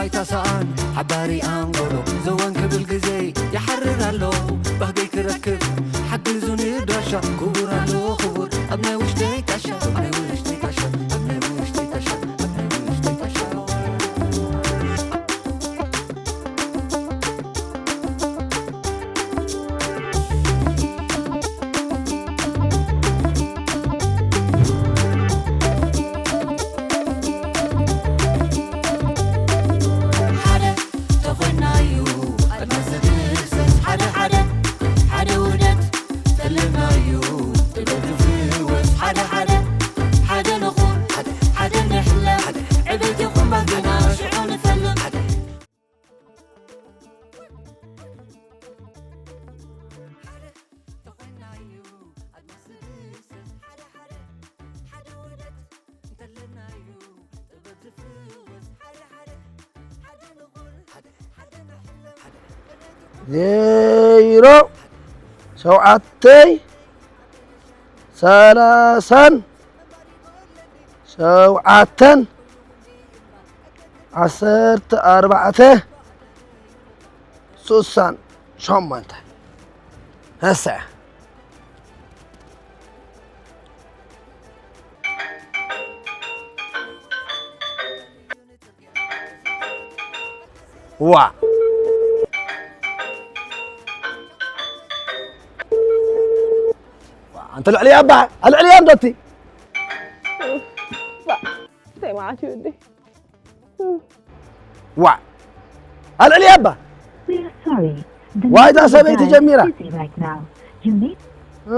ኣይታ ሰኣን ሓባሪ ኣንጎሎ ዘዋን ክብል ግዜ ይሓርር ኣሎ። ባህገይ ክረክብ ሓግዙኒ ዳሻ ክቡር ኣሎ ክቡር ኣብ ናይ ውሽጠይ ካሻ ኣብ ናይ ውሽጠይ ካሻ ኣብ ናይ ውሽጠይ ካሻ ኣብ ናይ ውሽጠይ ካሻ። ሓደ ተኾይናዩ ኣድማስ ዝድሰስ ሓደ ሓደ ሓደ ውደት ተለናዩ ጥበብ ዝፍወስ ሓደ ሓደ ሓደ ንኹን ሓደ ንሕለም ዕቤት ይኹን ባህግና ሽዑ ንፈልም። ዜሮ ሸውዓተይ ሰላሳን ሸውዓተን ዓሰርተ ኣርባዕተ ስሳን ሸሞንተ እሰ ዋ ኣንተ ልዕሊ ኣባ ኣልዕሊ ኣንዶቲ እንታይ ማለት እዩ እንዴ? ዋ ኣልዕሊ ኣባ ዋይታ ሰበይቲ ጀሚራ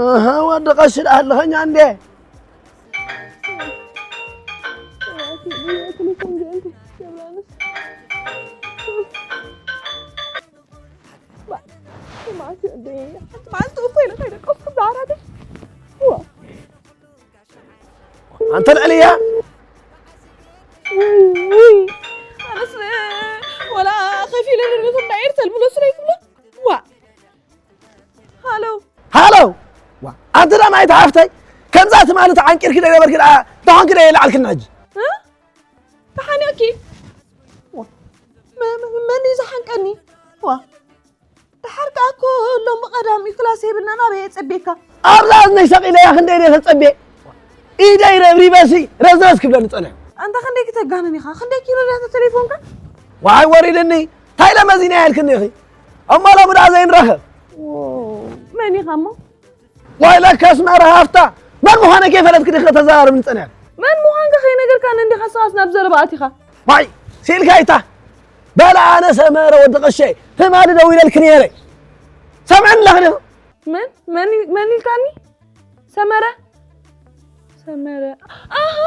እህ ወዲ ቀሺ ደኣ ኣለኸኛ እንዴ ማለት እኮ ኢለ ከይደቀስኩ ብዓራተይ ኣንተ ልዕልያ ኣነስ ወላ ከፊለ ንርት እንዳ ኤርተል ብሎ ስለ ይትብሎ ዋ ሃሎ ሃሎ ኣንቲ ዳ ማይት ሓፍተይ ከምዛ ትማሊ ተዓንቂርኪ ዶ ነበርኪ ደኣ ተኾንኪ ዶ የለዓልክና ሕጂ ተሓኒቕኪ መን እዩ ዝሓንቀኒ ዋ ደሓር ከኣ እኮ ሎም ብቐዳም እዩ ክላስ የብልናን ኣበይ የጸቤካ ኣብዛ እዝነይ ሰቒለያ ክንደይ ደየ ተጸቤ ኢደይ ረብሪበሲ ረዝረዝ ክብለኒ ጸንሑ ኣንታ ክንደይ ክተጋንን ኢኻ ክንደይ ኪሎ ድያ ተሌፎንካ ዋይ ወሪድኒ እንታይ ለመዚና ያልክኒ ኢኺ እሞ ሎሚ ደኣ ዘይንራኸብ መን ኢኻ እሞ ዋይ ለካ ኣስመራ ሃፍታ መን ምዃነ ከይፈለጥክ ዲኺ ተዘራርብኒ ጸኒሕኪ መን ምዃንካ ከይነገርካኒ እንዲኻ ንስኻስ ናብ ዘረባ ኣቲኻ ዋይ ሲኢልካይታ በላ ኣነ ሰመረ ወዲ ቀሸ ትማሊ ደዊለልኪ ነይረ ሰምዐኒ ኣለኺ ዲኺ መን መን ኢልካኒ ሰመረ ሰመረ ኣሃ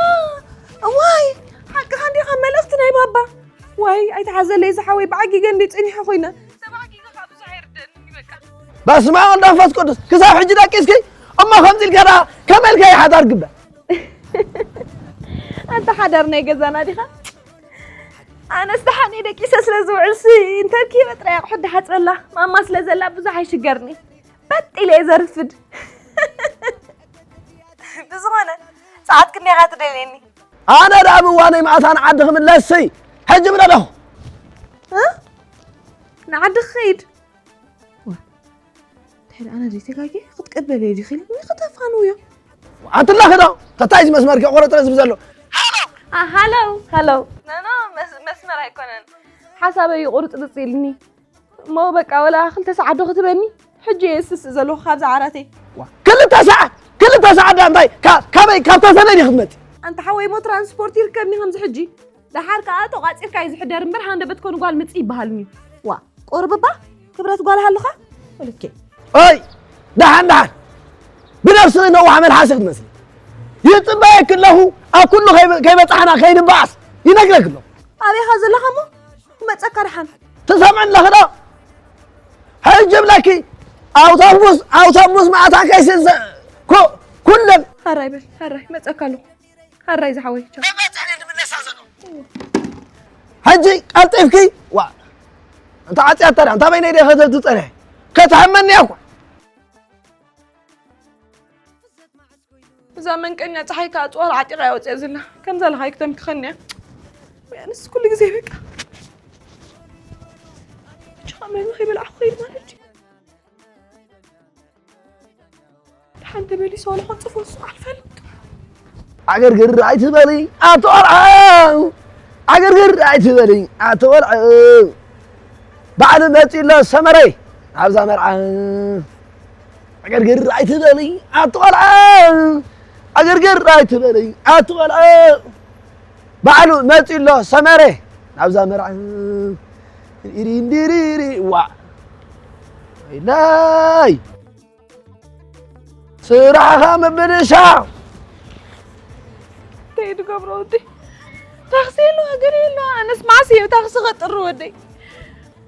እዋይ ሓቅኻ እንዲኻ መልእኽቲ ናይ ባባ ዋይ ኣይትሓዘለይ ዝሓወይ ብዓጊገ እንዲ ፅኒሐ ኮይነ ተባዕጊገ ከዓ ብዙሕ ኣይርደእንን በቃ በስመ ኣብ ወልድ መንፈስ ቅዱስ ክሳብ ሕጂ ደቂስኪ እሞ ከምዚ ኢልካ ደኣ ከመይ ኢልካ እዩ ሓዳር ግበር ኣንታ ሓዳር ናይ ገዛና ዲኻ ኣነስ ደሓን እየ ደቂሰ ስለ ዝውዕልሲ እንተርኪበ ጥራይ ኣቑሑት ደሓፅበላ ማማ ስለ ዘላ ብዙሕ ኣይሽገርኒ በጥ ኢለ እየ ዘርፍድ ብዝኾነ ሰዓት ክንደይ ኢኻ ትደልየኒ ኣነ ደኣ ብዋነይ ማእታ ንዓዲ ክምለስሲ ሕጂ ምለለኹ ንዓዲ ክኸይድ ድሕሪ ኣነ ዘይተጋጊ ክትቀበል እየ ዲኺ ኢልኒ ክተፋንውዮ ኣንትላኺ ዶ ተታይ እዚ መስመር ከቆረጥረ ዝብ ዘሎ ሃለው ሃለው ኖኖ መስመር ኣይኮነን ሓሳበይ ይቁርፅርፅ ኢልኒ እሞ በቃ ወላ ክልተ ሰዓት ዶ ክትበኒ ሕጂ እየ ዝስስእ ዘለኹ ካብዛ ዓራተይ ክልተ ሰዓት ክልተ ሰዓት ዳ እንታይ ካበይ ካብ ተሰነይ ክትመፂ ኣንታ ሓወይ ሞ ትራንስፖርት ይርከብኒ ከምዚ ሕጂ ደሓር ከዓ ተቋፂርካ እዩ ዝሕደር እምበር ሃንደበት ኮን ጓል ምፅእ ይበሃልኒ ዋ ቁርብባ ክብረት ጓል ሃልኻ ልኬ ኦይ ደሓን ደሓን ብነብስኺ ነዋሕ መልሓሲ ክትመስሊ ይፅበየኪ ኣለኹ ኣብ ኩሉ ከይበፃሕና ከይንበኣስ ይነግረኪ ኣለኹ ኣበይኻ ዘለኻ እሞ ክመፀካ ደሓን ትሰምዕኒ ኣለኺ ዶ ሕጂ እብለኪ ኣውቶቡስ ኣውቶቡስ ማእታ ከይስንሰ ኩለን ሃራይ በል ሃራይ መፀካ ኣለኹ ሃራይ ዝሓወይ ቻው ሕጂ ቀልጢፍኪ ዋ እንተ ዓፅያ ተዳ እንታ በይነይ ደ ከተትፀነ ከተሃመኒ እኳ እዛ መንቀኛ ፀሓይ ከዓ ፅዋር ዓጢቓ እያ ወፅያ ዘላ ከምዛ ለካ ኣይክተምክኸኒ እያ ኣነስ ኩሉ ግዜ በቃ መን ከይበላዕኹ ከይድ ማለት እዩ። ሓንቲ መሊስ ዋላ ኾን ጽፎ እሱ ኣልፈልጥ። ዓገርግር ኣይትበሊ ኣቶ ቆልዓ፣ ዓገርግር ኣይትበሊ ኣቶ ቆልዓ። ባዕሉ መጺኡ ኣሎ ሰመረ ናብዛ መርዓ። ዓገርግር ኣይትበሊ ኣቶ ቆልዓ፣ ዓገርግር ኣይትበሊ ኣቶ ቆልዓ። ባዕሉ መጺኡ ኣሎ ሰመረ ናብዛ መርዓ። ኢሪንዲሪሪ ዋ ኢላይ ስራሕኻ ምብልሻው። እንታይ ድገብሮ ወደይ? ታክሲ የለ፣ ሃገር የለ። ኣነስ ማዕስ እየ ታክሲ ከጥሪ ወደይ።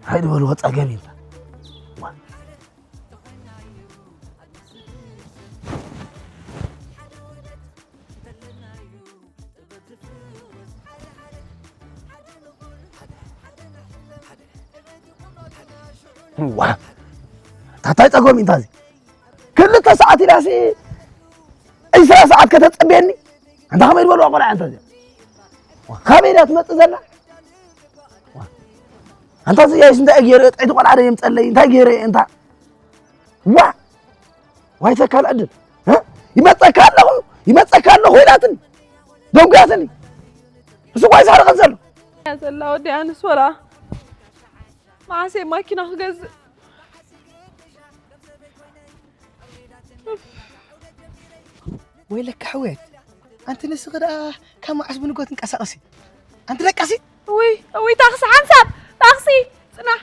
ሃይዲ በሉ፣ ወጻ ገቢ እንታ። ዋ። ዋ። ታታይ ጸጎም እንታዚ። ክልተ ሰዓት ኢላሲ ዕስራ ሰዓት ከተጸብየኒ? ኣንታ ከመይ ዝበልዋ ቆልዓ ኣንታ እዚኣ? ዋ፣ ካበይ ድያ ትመጽእ ዘላ? ዋ፣ ኣንታ እዚኣስ እንታይ ገይረ? ጥዕይቲ ቆልዓ ዶ የምጸለይ? እንታይ ገይረ? እንታ ዋ፣ ዋይ ተካል ዕድል፣ እ? ይመጸካ ኣለኹ፣ ይመጸካ ኣለኹ ኢላትኒ። ደንጉያትኒ። እሱ ኳይ ሳርኸን ዘሎ። እያ ዘላ ወዲ ኣንስ ወላ መዓሰይ ማኪና ክገዝእ። ወይለካ ሕውየት፣ ኣንቲ ንስኺ ደኣ ካብ መዓስ ብንጎ ትንቀሳቐሲ? ኣንቲ ደቃሲ? እውይ፣ እውይ፣ ታኽሲ ሓንሳብ፣ ታኽሲ፣ ጽናሕ።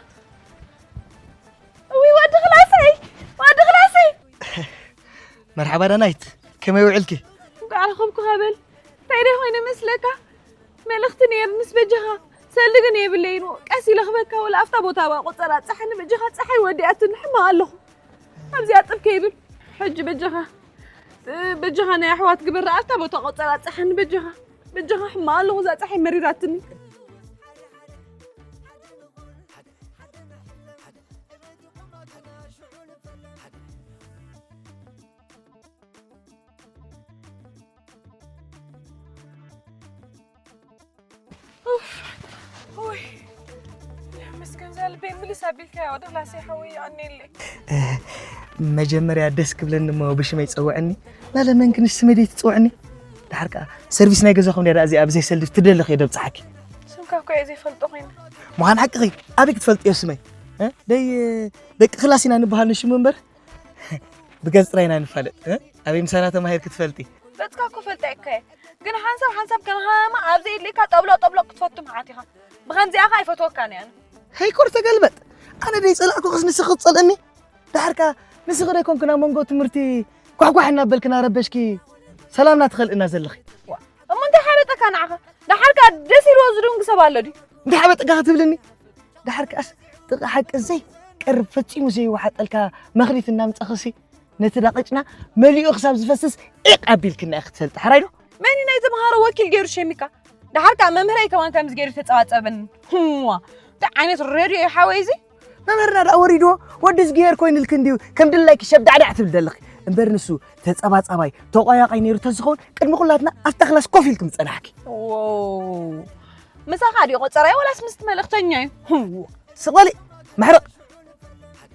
እውይ፣ ወዲ ክላሰይ፣ ወዲ ክላሰይ። መርሓባ ዳናይት፣ ከመይ ውዕልኪ? እንቋዕ ረኸብኩኻ በል። እንታይ ደይ ኮይነ መስለካ? መልእኽቲ ነይርንስ በጃኻ። ሰልዲ ግን የብለይን። ቀስ ኢለ ክበካ ወላ ኣብታ ቦታ ባ ቆጸራ ጸሓኒ በጃኻ ጸሓይ ወዲኣትኒ ሕማቕ ኣለኹ። ኣብዚኣ ጥብ ከይብል። ሕጂ በጃኻ፣ እ፣ በጃኻ ናይ ኣሕዋት ግበር ኣብታ ቦታ ቆጸራ ጸሓኒ በጃኻ። በጃኻ ሕማቕ ኣለኹ እዛ ጸሓይ መሪራትኒ። ኡፍ፣ ኡይ፣ መስገን እዛ ልበይ ምልስ ኣቢልካያ ወደ ክላሰይ ሓወይ የቐንየለይ። እ፣ መጀመርያ ደስ ክብለኒ እሞ ብሽመይ ጸውዐኒ። ናለ መን ግን ስመይ ደይ ትጽውዕኒ? ደሓር ከኣ ሰርቪስ ናይ ገዛኹም ድያ ደኣ እዚኣ ብዘይ ሰልዲ ትደሊ ከይደ ብጽሓኪ? ስምካ እኮ እየ ዘይፈልጦ ኮይነ። ምዃን ሓቅኺ፣ ኣበይ ክትፈልጥዮ ስመይ? እ፣ ደይ ደቂ ክላስ ኢና ንበሃል ንሽሙ እምበር። ብገጽ ጥራይ ኢና ንፋለጥ፣ እ? ኣበይ ምሳና ተማሂርኪ ትፈልጢ? ገጽካ እኮ ፈልጠ እየ። ግን ሓንሳብ ሓንሳብ ከመሃማ ኣብ ዘየድልየካ ጠብሎቕ ጠብሎቕ ክትፈቱ መዓት ኢኻ። ብኸምዚኣ ኸኣ ኣይፈትወካን እየ ኣነ። ሄይ ኮር ተገልበጥ። ኣነ ደይጸላእኩኽስ ንስኺ ክትጸልእኒ? ደሓር ከኣ ንስኺ ዶ ኣይኮንክን ኣብ መንጎ ትምህርቲ ኳሕኳሕ እናበልኪ እናረበሽኪ ሰላምና ትኸልእና ዘለኺ? ዋ፣ እሞ እንታይ ሓበጠካ ንዓኻ? ደሓር ከኣ ደስ ኢልዎ ዝድንጉ ሰብ ኣሎ ድዩ? እንታይ ሓበጠካ ክትብልኒ? ደሓር ከኣስ ጥቓ ሓቂ ዘይቀርብ ፈጺሙ ዘይወሓጠልካ መኽሊት እናምጻኽሲ ነቲ ዳቕጭና መሊኡ ክሳብ ዝፈስስ ዒቕ ኣቢልክና ኢኺ ትፈልጢ፣ ሓራይ ዶ? መን እዩ ናይ ተምሃሮ ወኪል ገይሩ ሸሚካ? ደሓር ከኣ መምህረይ ከማን ከምዚ ገይሩ ተጸባጸበኒ። ህዋ፣ እንታይ ዓይነት ሬድዮ እዩ ሓወይ እዚ? መምህርና ደኣ ወሪድዎ፣ ወዲ ዝግሄር ኮይኑልኪ እንድዩ፣ ከም ድላይኪ ሸብዳዕዳዕ ትብል ዘለኺ። እምበር ንሱ ተጸባጻባይ፣ ተቋያቓይ ነይሩ ተዝኸውን፣ ቅድሚ ኩላትና ኣብታ ክላስ ኮፍ ኢልኪ ምጸናሕኪ። ዎው። ምሳኻ ድዩ ቆጸራይ ወላስ ምስቲ መልእኽተኛ እዩ? ህዋ። ስቕ በሊ፣ መሕረቕ።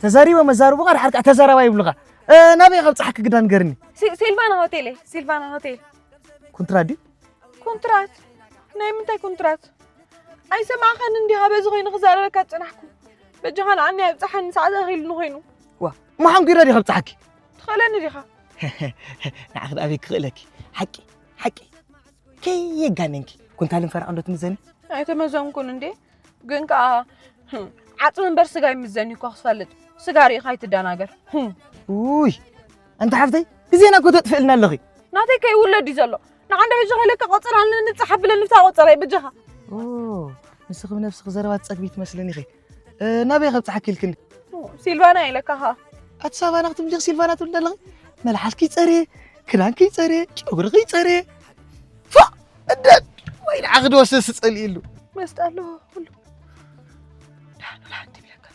ተዛሪቦ መዛርቡኻ፣ ደሓር ከኣ ተዛራባይ ይብሉኻ። እ፣ ናበይ ከብጽሓኪ ግዳ ንገርኒ። ሲ-፣ ሲልቫና ሆቴል እየ፣ ሲልቫና ሆቴል። ኩንትራት ድዩ? ኩንትራት? ናይ ምንታይ ኩንትራት? ኣይሰማዕኻን እንዲኻ በዚ ኮይኑ ክዛረበካ ዝጸናሕኩ። በጃኻ ንዓኒ ኣብጽሓኒ፣ ሰዓት ኣኺሉኒ ኮይኑ። ዋ፣ እሞ ሓንጒረ ድዩ ከብጽሓኪ? ትኽእለኒ ዲኻ? ንዓኺ ደኣ ኣበይ ክኽእለኪ? ሓቂ፣ ሓቂ። ከየጋነንኪ፣ ኩንታልን ፈረቓን ዶ ትምዘኒ? ኣይተመዘንኩን እንዴ? ግን ከኣ፣ ህም፣ ዓጽሚ እምበር ስጋ ይምዘን እዩ እኮ ክትፈልጥ። ስጋ ርኢኻ ኣይትደናገር። ህም። ውይ፣ ኣንታ ሓፍተይ፣ ግዜና እኮ ተጥፍእልና ኣለኺ። ናተይ ከይውለድ እዩ ዘሎ። ንዓንዶ ሕጂ ከይለካ ቆጸራ ንብጻሕ ኣብለኒ ብታ ቆጸራ እዩ በጃኻ። ኦ፣ ንስኺ ብነብስኺ ዘረባ ትጸግቢ ትመስልኒ ኢኺ። እ፣ ናበይ ከብጽሓኪ ኢልክኒ? ኦ፣ ሲልቫና ኢለካ ኸኣ። ኣቲ ሳቫና ክትብሊ ዲኺ ሲልቫና ትብሊ ዘለኺ? መልሓስኪ ይጸርየ፣ ክዳንኪ ይጸርየ፣ ጨጉርኺ ይጸርየ። ፎእ! እደ-፣ ወይ ንዓኺ ድወስስ ጸሊእሉ። መስጣ ኣለዎ ኩሉ። ደሓን፣ ደሓን ትብለካ።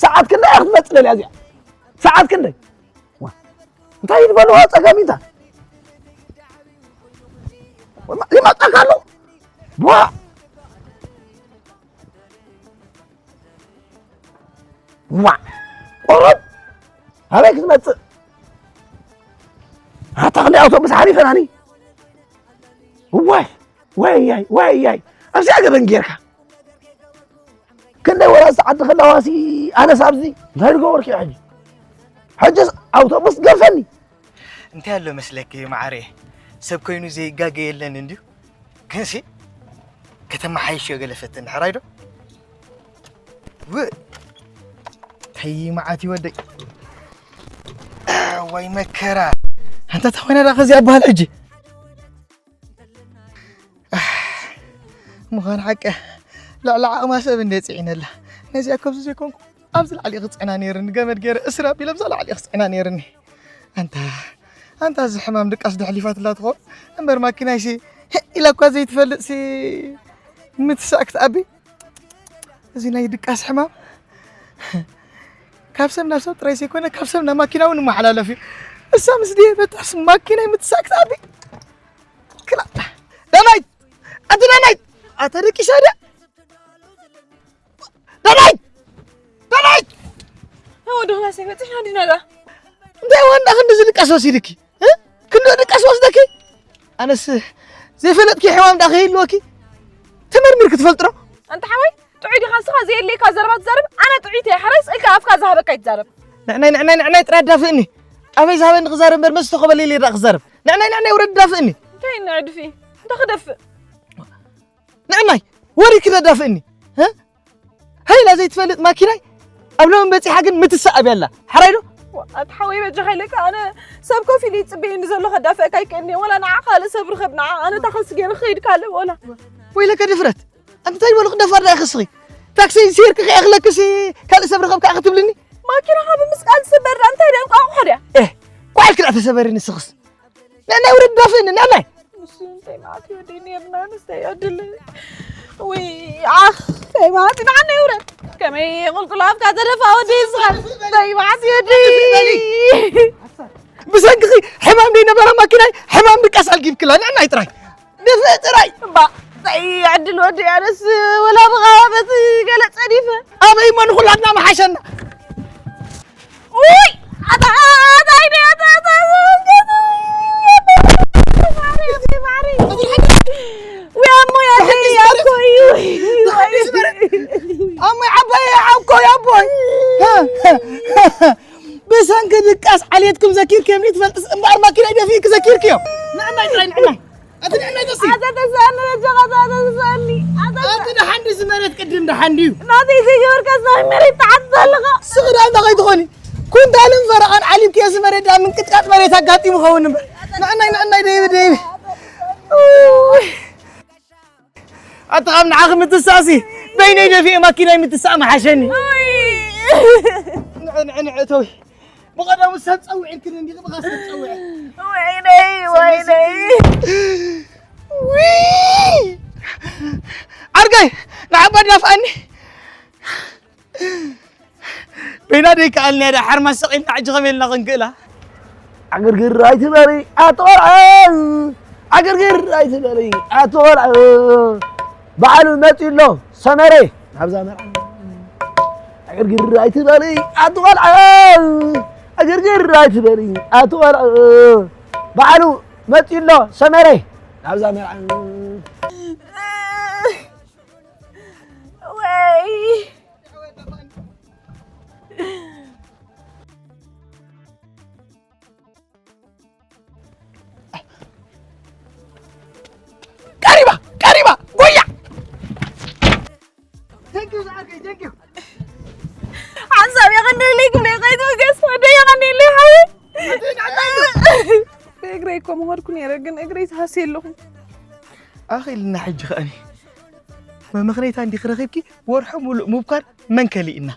ሰዓት ክንደይ እያ ክትመጽእ ደልያ እዚኣ? ሰዓት ክንደይ? ዋ፣ እንታይ ይበልዋ ጸጋሚታ? ወማ-፣ ይመጣካ ኣሎ። ዋ! ዋ! ቁሩብ ኣበይ ክትመጽእ? ኣታ ክንደይ ኣውቶቡስ ሓሊፈናኒ? ዋይ! ዋይ! ዋይ! ኣብዚኣ ገበን ጌርካ። ክንደይ ወላ ሰዓት ክላዋሲ ኣነስ ኣብዚ እንታይ ዝገበርኩ ሕጂ? ሕጅስ ኣውቶቡስ ገፈኒ። እንታይ ኣሎ መስለኪ መዓረየ? ሰብ ኮይኑ ዘይጋገ የለን እንድዩ። ግንሲ ከተመሓይሽዮ ገለ ፈትን፣ ሕራይ ዶ? ውእ! ተይ መዓት እዩ ወደይ። ወይ መከራ። ኣንታ ተኾይና ደኣ ከዚኣ በሃል ሕጂ። ምዃን ሓቂ ልዕሊ ዓቕማ ሰብ እንደ ጽዒነላ። ነዚኣ ከብዚ ዘይኮንኩ ኣብዚ ላዕሊ ክጽዕና ነይርኒ። ገመድ ገይረ እስራ ኣቢለ ኣብዛ ላዕሊ ክጽዕና ነይርኒ። ኣንታ፣ ኣንታ እዚ ሕማም ድቃስ ደሕሊፋትላ ትኾን እምበር ማኪናይሲ ኢላ እኳ ዘይትፈልጥ ሲ ምትሳእ ክትኣቢ። እዚ ናይ ድቃስ ሕማም ካብ ሰብ ናብ ሰብ ጥራይ ዘይኮነ ካብ ሰብ ናብ ማኪና እውን ይመሓላለፍ እዩ። እሳ ምስ ድየበታስ ማኪና ምትሳእ ክትኣቢ። ክላ ዳናይት፣ ኣቲ ዳናይት፣ ኣተ ደቂሳ ድያ? ዳናይት! ዳናይት! ወዲ ክላሰይ በጺሕና ዲና ደኣ? እንታይ ወንዳ ክንዲ ዝድቀስ ወሲድኪ? እ? ክንዲ ድቀስ ወስደኪ? ኣነስ ዘይፈለጥኪ ሕማም ዳ ከይህልወኪ? ተመርሚርኪ ትፈልጢ ዶ? ኣንታ ሓወይ፣ ጥዑይ ዲኻ ንስኻ ዘየድልየካ ዘረባ ትዛረብ? ኣነ ጥዑይቲ እየ፣ ሓራይ ስቕ ኢልካ ኣፍካ ዝሃበካ ይትዛረብ። ንዕናይ፣ ንዕናይ፣ ንዕናይ ጥራይ ኣዳፍእኒ። ኣፈይ ዝሃበኒ ክዛረብ እምበር፣ መስ ተኸበለለይ ደኣ ክዛረብ። ንዕናይ፣ ንዕናይ ውረድ ዳፍእኒ። እንታይ ንዕድፊ? እንታይ ክደፍእ? ንዕናይ ወሪድኪ ደዳፍእኒ። እ? ሃይላ ዘይትፈልጥ ማኪናይ ኣብ ሎሚ በጺሓ ግን ምትሳእ ኣብያ ኣላ። ሓራይ ዶ? ኣቲ ሓወይ በጃኻ ኢለካ፣ ኣነ ሰብ ኮፍ ኢሉ ይጽበየኒ ዘሎ ከዳፍአካ ኣይክእልን'የ። ወላ ንዓ ካልእ ሰብ ርኸብ ንዓ፣ ኣነ ታኸሲ ገይረ ክኸይድ ካልእ ወላ። ወይለከ ድፍረት። ኣንቲ እንታይ በሉ ክደፋር ዳኣ ክስኺ። ታክሲ ሲርኪ ከየኽለክሲ ካልእ ሰብ ርኸብ ከዓ ክትብልኒ? ማኪናኻ ብምስቃል ዝስበር ዳ እንታይ ድያ? እንቋቑሖ ድያ? ኤህ፣ ኳዕልኪ ዳ ተሰበሪ ንስኽስ። ንዕናይ ውረድ ዳፍእኒ፣ ንዕናይ። እሱ እንታይ ማለት እዩ? ወደይ ነይርና ንስታይ ዕድል። ውይ፣ ዓኽ፣ እንታይ ማለት እዩ? ንዓናይ ውረድ። ከመይ ቁልቁል ኣፍካ ተደፋ ወደይ እስኻ? እንታይ ማለት እዩ? ወደይ። ብሰንክኺ ሕማም ደይ ነበረ ማኪናይ፣ ሕማም ድቃስ ኣልጊብክላ፣ ንዕናይ ጥራይ። ድፍእ ጥራይ። እባ፣ እንታይ ዕድል ወደይ፣ ኣነስ ወላ ብኻ በቲ ገለ ጸዲፈ። ኣበይ እሞ ንኹላትና መሓሸና። ውይ! ኣታ፣ ኣታ፣ ኣይነ፣ ኣታ፣ ኣታ፣ ኣታ፣ ማሪ፣ ማሪ። ውይ፣ ኣሞይ፣ ኣደይ፣ ኣኮይ፣ ውይ፣ ውይ። ኣሞይ፣ ዓባይ፣ ኣኮይ፣ ኣቦይ። ብሰንኪ ድቃስ ዓሌትኩም ዘኪርክዮም ትፈልጥስ እምበኣር ማኪናይ ደፊእኪ ዘኪርክዮም። ንዕናይ ጥራይ፣ ንዕናይ። ኣቲ ንዕናይ ተሲ። ኣታ ተስኣኒ፣ በጃኻ፣ ኣታ ተስኣኒ። ኣታ ኣቲ ደሓን ድዩ እዚ መሬት ቅድም ደሓን ድዩ? ናተይ ዘይገበርካስ ናይ መሬት ትሓትት ኣለኻ? ስኺ ደኣ እንታይ ከይትኾኒ? ኩንታልን ፈረቓን ዓሊምክዮ እዚ መሬት ደኣ ምንቅጥቃጥ መሬት ኣጋጢሙ ኸውን እምበር። ንዕናይ፣ ንዕናይ ደይቢ፣ ደይቢ። ኡይ። ኣቲ ካብ ንዓኺ ምትሳእሲ በይነይ ደፊኤ ማኪናይ ምትሳእ መሓሸኒ። ኡይ። ንዕ፣ ንዕ፣ ንዕ፣ እተዊ። ብቐደሙ ሰብ ጸውዒልክን እንዲኺ፣ ብኻ ሰብ ጸውዒ። ወይነይ፣ ወይነይ። ውይ! ዓርጋይ፣ ንዓባ ዳፍኣኒ። በይና ደይከኣልናያ ዳ ሓርማዝ ሰቒልና ሕጂ ከመይ ኢልና ክንክእላ? ዕግርግር ኣይትበሊ ኣቲ ቆልዓ፣ ዕግርግር ኣይትበሊ ኣቲ ቆልዓ። በዓሉ መጺኡ ኣሎ ሰመረ ናብዛ መርዓ። ዕግርግር ኣይትበሊ ኣቲ ቆልዓ፣ ዕግርግር ኣይትበሊ ኣቲ ቆልዓ። በዓሉ መጺኡ ኣሎ ሰመረ ናብዛ መርዓ። ወይ ቀሪባ፣ ቀሪባ፣ ጎያ። Thank you ዝዓርከይ፣ thank you። ሓንሳብ የቐንየለይ ክብለ ከይትብገስ፣ ወደይ የቐንየለይ ሓወይ። ብእግረይ እኮ ምኸድኩ ነይረ፣ ግን እግረይ ትሃሲ ኣለኹ። ኣኺልና ሕጂ ከኣኒ መመኽነይታ እንዲኺ ረኺብኪ፣ ወርሒ ሙሉእ ምብኳር መን ከሊእና?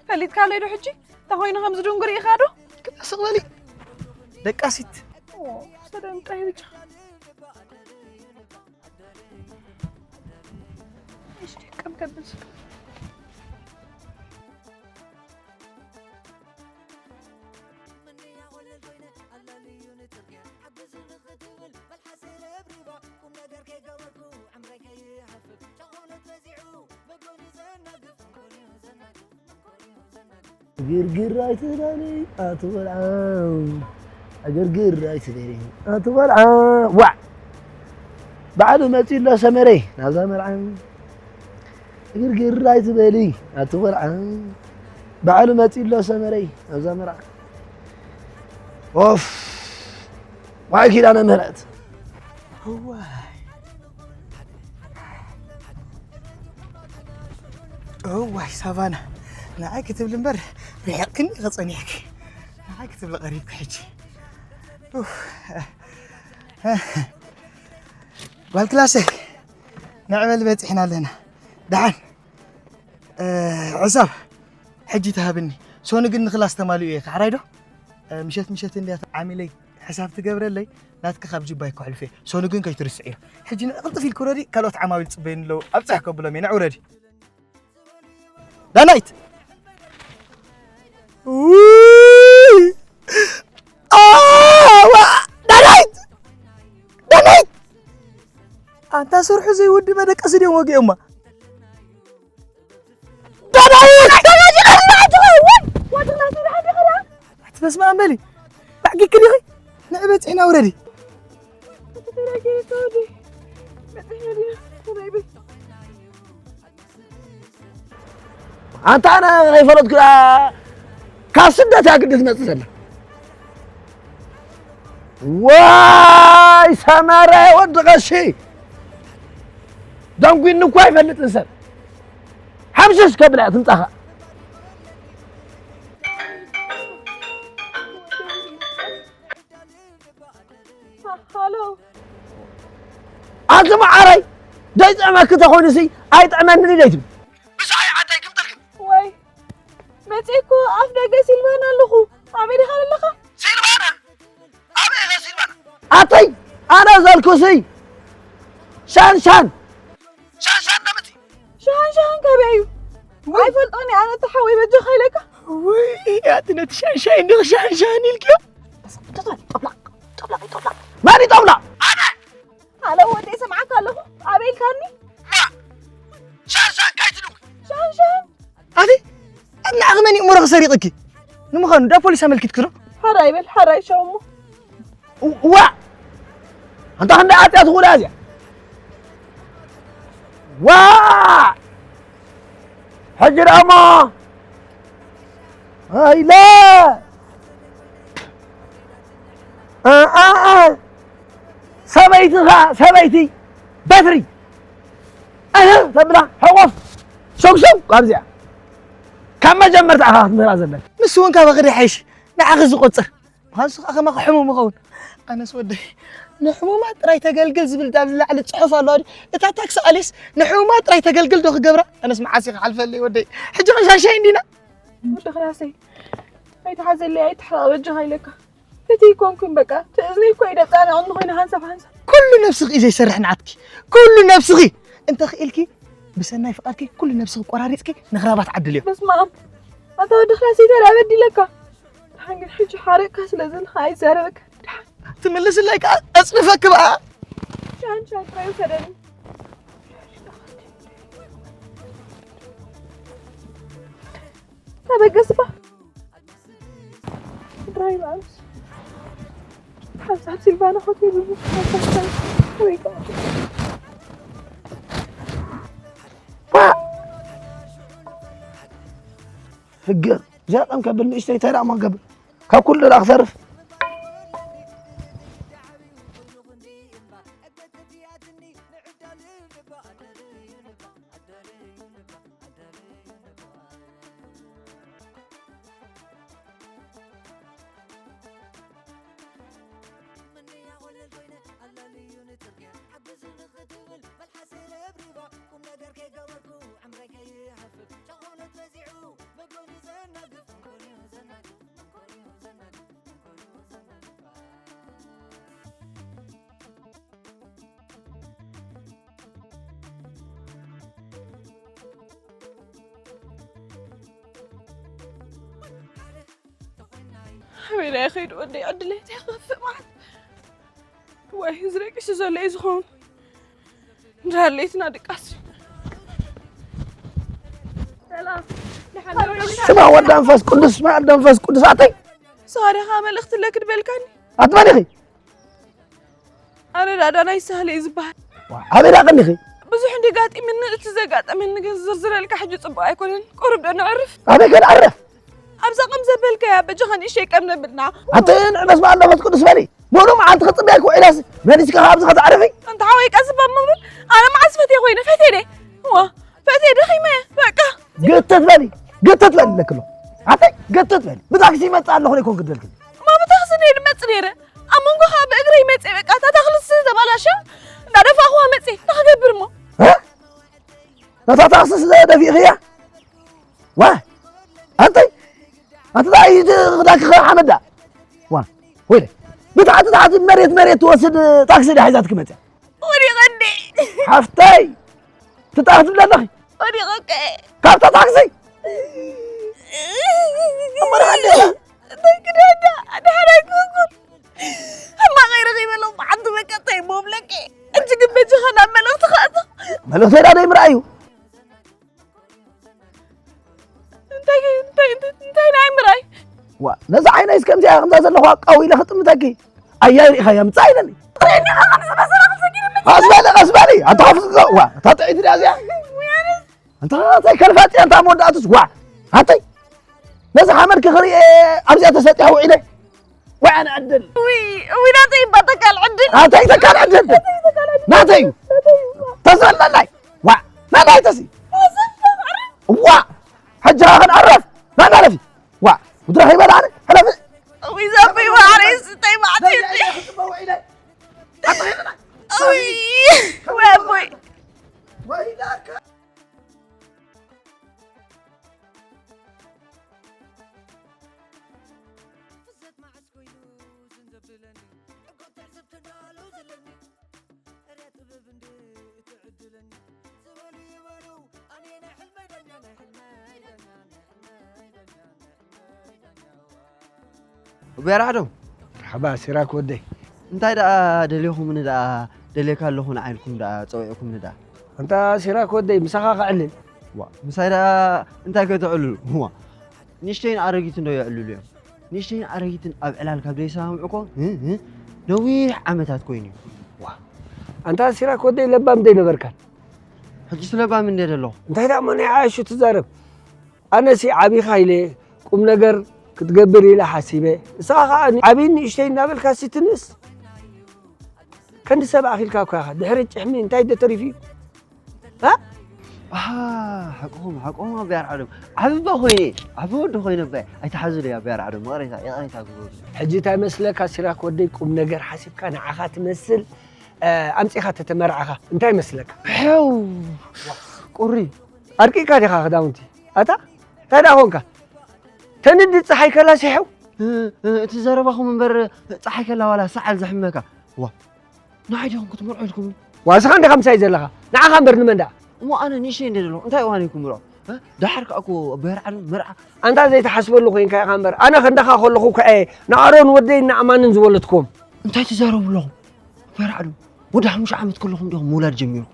ፈሊጥካለይ ዶ ሕጂ? እንታይ ኮይኑ ከም ዝድንጉር ኢኻ ዶ? ስቕ በሊ ደቃሲት። ኦ፣ ሰደም ጥራይ ብቻ። እሺ፣ ከም ከብል ስቕ። ግርግር ኣይትበሊ ኣቲ ቆልዓ፣ ግርግር ኣይትበሊ ኣቲ ቆልዓ። ዋዕ ባዕሉ መፂኡ ኣሎ ሰመረይ ናብዛ መርዓ። ግርግር ኣይትበሊ ኣቲ ቆልዓ፣ ባዕሉ መፂኡ ኣሎ ሰመረይ ናብዛ መርዓ። ኦፍ ዋይ ኪዳነ ምህረት። እዋይ እዋይ ሳቫና፣ ንዓይ ክትብል እምበር ርሒቕክኒ ኢኺ ጸኒሕኪ። ንዓይ ክትብል ቀሪብኪ ሕጂ። ኡፍ። ጓል ክላሰይ፣ ንዕበል በጺሕና ኣለና። ደሓን። እ፣ ሕሳብ ሕጂ ትሃብኒ። ሶኒ ግን ንክላስ ተማሊኡ እየ። ካሕራይ ዶ? እ፣ ምሸት ምሸት እንድያ ዓሚለይ ሕሳብ ትገብረለይ። ናትኪ ካብ ጅባይ ከሕልፍ እየ። ሶኒ ግን ከይትርስዕዮ። ሕጂ ንዕ ቅልጥፍ ኢልኪ ውረዲ፣ ካልኦት ዓማዊል ጽበዩኒ ኣለዉ። ኣብጽሕ ከብሎም እየ። ንዕ ውረዲ። ዳናይት! ውይ! ኣዋ! ዳናይት! ዳናይት! ኣንታ ስርሑ ዘይውዲ መደቀሲ ድዮም ወጊኦማ። ዳናይት! ኣቲ በስመ ኣብ በሊ። ባዕጊ ክዲኺ ንዕ በፂሕና ውረዲ። ኣንታ ኣነ ከይፈለጥኩ ካብ ስደት እያ ግዲ ትመፅእ ዘላ። ዋይ ሰመረ ወዲ ቀሺ፣ ደንጒኒ እኳ ኣይፈልጥን ሰብ። ሓምሽሽ ከብላ እያ ትምጻኻ። ሃሎ። ኣቲ መዓረይ፣ ደይጥዕመኪ ተኾይኑሲ ኣይጥዕመንን እዩ ደይትብል። ብዛዕባ ዓዳይ ክምጠልክን። ወይ፣ መጺእኩ ኣፍ ደገ ሲልቫና ኣለኹ። ኣበይ ዲኻ ዘለኻ? ሲልቫና? ኣበይ ኢኻ ሲልቫና? ኣተይ፣ ኣነ ዘልኩሲ ሻንሻን። ሻንሻን ደምቲ። ሻንሻን ካበይ እዩ? ኣይፈልጦን እየ ኣነ፣ እቲ ሓወይ በጃኻ ኢለካ። ወይ፣ ኣቲ ነቲ ሻንሻይ እንዲኺ ሻንሻን ኢልክዮ? ጦብላቕ፣ ጦብላቕ፣ ጦብላቕ። መን እዩ ጦብላቕ? ኣነ። ሃሎ ወደይ፣ ሰምዓካ ኣለኹ። ኣበይ ኢልካኒ? ማ? ሻንሻን ካይትድውል። ሻንሻን? ኣቲ ኣብ ንዓኺ መን እዩ እምሮኺ ሰሪቕኪ? ንምዃኑ ዳ ፖሊስ ኣመልኪትኪ ዶ? ሓራይ በል፣ ሓራይ ሻው እሞ። ዋ! ኣንታ ክንደይ ዓጽያ ትኹዳ እዚኣ። ዋ! ሕጂ ደኣ እሞ። ሃይለ! ኣ፣ ኣ፣ ኣ። ሰበይቲ ኸኣ፣ ሰበይቲ በትሪ። እህ፣ ተብላ፣ ሕቑፍ። ሸጉሸጉ ኣብዚኣ። ካብ መጀመርታ ኢኻ ክትምህራ ዘለካ። ንሱ እውን ካባኺ ዶ ይሓይሽ? ንዓኺ ዝቖጽር። ምዃኑ ንሱ ኸኣ ከማኺ ሕሙም ይኸውን። ኣነስ ወደይ፣ ንሕሙማት ጥራይ ተገልግል ዝብል ዳብ ዝለዓለ ጽሑፍ ኣሎ ድዩ? እታ ታክሲ ኣልየስ ንሕሙማት ጥራይ ተገልግል ዶ ክገብራ? ኣነስ መዓስ እዩ ክሓልፈለይ ወደይ? ሕጂ ኸ ሻሻይ እንዲና? ወዲ ክላሰይ፣ ኣይትሓዘለይ፣ ኣይትሕረቕ በጃኻ ኢለካ። እቲ ይኮንኩን በቃ፣ እቲ እዝነይ እኮ እዩ ደብጻ ናቕኒ ኮይነ ሃንሳብ ሃንሳብ። ኩሉ ነብስኺ እዩ ዘይሰርሕ ንዓትኪ። ኩሉ ነብስኺ። እንተ ኽኢልኪ፣ ብሰናይ ፍቓድኪ ኩሉ ነብስኺ ቆራሪጽኪ ንኽራባት ዓድልዮ። በስመ ኣብ። ኣንታ ወዲ ክላሰይ፣ እንታይ ደኣ በዲለካ? ደሓን ግን ሕጂ ሓሪቕካ ስለ ዘለኻ ኣይዛረበካ። ደሓን። ትምልስለይ ከኣ ኣጽንፈኪ በኣ። ሻን ሻን ጥራይ ውሰደኒ። ተበገስባ። ድራይ ባንስ። ሓንሳብ ሲልቫና ሆቴል እዩ። ሓንሳብ ወይ ከዓ ህገ ዘጠም ከብል ንእሽተይ ተራ ማገብ ካብ ኩሉ ዳ ክሰርፍ። ኣበይ ናይ ኸይዱ ወደይ ዕድለይ እንታይ ክኸፍእ ማለት ወይ እዚ ደቂሱ ዘሎ እዩ ዝኸውን። እንድሕር ለይትና ድቃስ እዩ። ሰላም። ስማ ወዳ መንፈስ ቅዱስ፣ ስማ ወዳ መንፈስ ቅዱስ ኣተይ። ንስኻ ዲኻ መልእኽቲ ኣለኪ ድበልካኒ? ኣትበል ኢኺ። ኣነ ዳዳ ናይ ሳህለ እዩ ዝበሃል። ኣበይ ደኣ ቀኒኺ? ብዙሕ እንዲ ጋጢምኒ፣ እቲ ዘጋጠመኒ ግን ዝዝርዝረልካ ሕጂ ጽቡቕ ኣይኮነን። ቁሩብ ዶ ነዕርፍ? ኣበይ ከነዕርፍ? ኣብዛ ከም ዘበልካያ በጃኻ ንእሽተይ ቀም ነብልና። ኣቲ ንዕበስ በዓል መንፈስ ቅዱስ በሊ። ሙሉ መዓልቲ ክጽበየኪ ውዒለስ መሊስኪ ከ ኣብዚ ከተዕርፊ? ኣንታ ሓወይ ቀስ በል ምብል። ኣነ መዓስ ፈትየ ኮይነ? ፈትየ ደ? እዋ፣ ፈትየ ደኺመ። በቃ። ግትት በሊ፣ ግትት በሊ ኣለኪ ኣሎ። ኣቲ ግትት በሊ። ብታክሲ ይመጽእ ኣለኹ ኢለ ኮን ክደልኪ። እማ ብታክሲ እየ ድመጽእ ነይረ። ኣብ መንጎ ከኣ ብእግረይ መጽእ። በቃ እታ ታክሲ ተባላሻ። እንዳደፋእኹዋ መጽእ። እንታይ ክገብር እሞ? እ? ነታ ታክሲ ስለ ደፊእኽያ? ዋ! ኣንተይ! ኣንተ እንታይ እቲ ክዳንኪ ከ ሓመዳ? ዋ! ወይለ! ብታሕቲ ታሕቲ መሬት መሬት ትወስድ ታክሲ ድያ ሒዛትኪ መጽያ? ወዲቐ እንዴ? ሓፍተይ! ትጣፍ ትብሊ ኣለኺ? ወዲቐ እኮ እየ። ካብታ ታክሲ? እመርሓ እንዴ? እንታይ ክዳዳ? ኣድሓን ኣይኮንኩን። ሕማቕ ኣይረኺበ ኣለኹ። ሓንቲ በቃ እንታይ እሞ እብለኪ? ሕጂ ግን በጃኻ ናብ መልእኽቲ ክኣቱ። መልእኽተይ ዳኣ ደይ ምርኣይ እዩ። እንታይ፣ እንታይ፣ እንታይ፣ እንታይ ናይ ምርኣይ? ዋ፣ ነዛ ዓይነይስ ከምዚኣ ከምዛ ዘለኹዋ ቀው ኢለ ክጥምተኪ። ኣያይ ርኢኻያ ምጻእ ኢለኒ። ርኢኒ ኸዓ ንዝበሰለ ክሰጊድ ምጽእ። ቀስ በሊ፣ ቀስ በሊ። ኣታ ሓፍቲ፣ ዋ፣ እታ ጥዕይቲ ድያ እዚኣ? ወይ ኣነ። ኣንታ እንታይ ከልፋጽ እያ፣ ኣንታ መወዳእቱስ፣ ዋ። ኣተይ፣ ነዚ ሓመድኪ ክርኢ ኣብዚኣ ተሰጢሐ ውዒለ። ወይ ኣነ ዕድል። ውይ፣ ውይ፣ ናተይ እባ ተካል ዕድል። ናተይ ተካል ዕድል። ናተይ ተካል ዕድል። ናተይ እዩ። ናተይ እዩ። ተዘለላይ። ዋ፣ ናናይ ተሲ። ተዘለላይ። ዋ፣ ሕጂ ኸዓ ክንዕረፍ። ናና ለፊ። ዋ፣ ምድረ ከይበላ ኣነ፣ ሕለፊ። ውይ፣ ዘብይ ማዕረይ ስተይ ማዕረይ። ውይ፣ ወይ ኣቦይ። ፍሰት መዓስ ኮይኑ ዝን ዘብለኒ፣ ዕግበት ትዕዝብቲ እንዳለው ዘለኒ፣ እረ ጥበብ እንዴ ትዕድለኒ፣ ዝበሉ ይበሉ፣ ኣነ ናይ ሕልመይ ዳኛ፣ ናይ ሕልመይ ዳኛ፣ ናይ ሕልመይ ዳኛ፣ ናይ ሕልመይ ዳኛ፣ ዋ። ኣቦይ ኣርዓዶም። መርሓባ ሲራክ ወደይ። እንታይ ደኣ ደሊኹምኒ ደኣ፣ ደልየካ ኣለኹ ንዓ ኢልኩም ደኣ ጸዊዕኩምኒ ደኣ? ኣንታ ሲራክ ወደይ፣ ምሳኻ ከዕልል። ዋ፣ ምሳይ ደኣ እንታይ ከተዕልሉ? ዋ፣ ንእሽተይን ኣረጊትን ዶ የዕልሉ እዮም? ንእሽተይን ኣረጊትን ኣብ ዕላል ካብ ዘይሰማምዑ እኮ፣ እ፣ እ፣ ነዊሕ ዓመታት ኮይኑ እዩ። ዋ። ኣንታ ሲራክ ወደይ ለባም ደይ ነበርካን? ሕጂስ ለባም እንደ ደለኹ። እንታይ ደኣ እሞ ናይ ዓያሹ ትዛረብ? ኣነሲ ዓቢኻ ኢለ ቁም ነገር ክትገብር ኢለ ሓሲበ። ንስኻ ኸኣ ዓቢን ንእሽተይ እናበልካ ሲ ትንእስ። ከንዲ ሰብ ኣኺልካ እኮ ኢኻ። ድሕሪ ጭሕሚ እንታይ ዶ ተሪፉ እዩ? ሃ? ኣሃ፣ ሓቅኹም፣ ሓቅኹም ኣቦይ ኣርዓዶም። ዓቢ እባ ኮይነ፣ ዓቢ ወዲ ኮይነ እባ። ኣይትሓዙለይ ኣቦይ ኣርዓዶም፣ ይቕሬታ፣ ይቕሬታ ግበሩ። ሕጂ እንታይ መስለካ ሲራክ ወደይ፣ ቁም ነገር ሓሲብካ ንዓኻ ትመስል፣ እ፣ ኣምጺኻ ተተመርዓኻ። እንታይ መስለካ? ሕው! ቁሪ! ኣድቂቕካ ዲኻ ክዳውንቲ? ኣታ? እንታይ ደኣ ኾንካ? ተንዲ ጸሓይ ከላ ሲሕው? እ፣ እ፣ እቲ ዘረባኹም እምበር ጸሓይ ከላ ዋላ ሰዓል ዘሕምመካ። ዋ፣ ንዓይ ዲኹም ክትምርዑ ኢልኩምኒ? ዋ፣ ንስኻ እንዲኻ ምሳይ ዘለኻ። ንዓኻ እምበር ንመን ደኣ? እሞ ኣነ ንእሽተይ እንደ ዘለኹ እንታይ እዋን ኢልኩም ምርዖ? እ? ደሓር ከኣ እኮ ኣቦይ ኣርዓዶም መርዓ። ኣንታ ዘይትሓስበሉ ኮይንካ ኢኻ እምበር። ኣነ ክንዳኻ ከለኹ እኮ እየ ንኣሮን ወደይ ንኣማንን ዝወለድክዎም። እንታይ ትዛረቡ ኣለኹም? ኣቦይ ኣርዓዶም፣ ወዲ ሓሙሽተ ዓመት ከለኹም ዲኹም ምውላድ ጀሚሩ?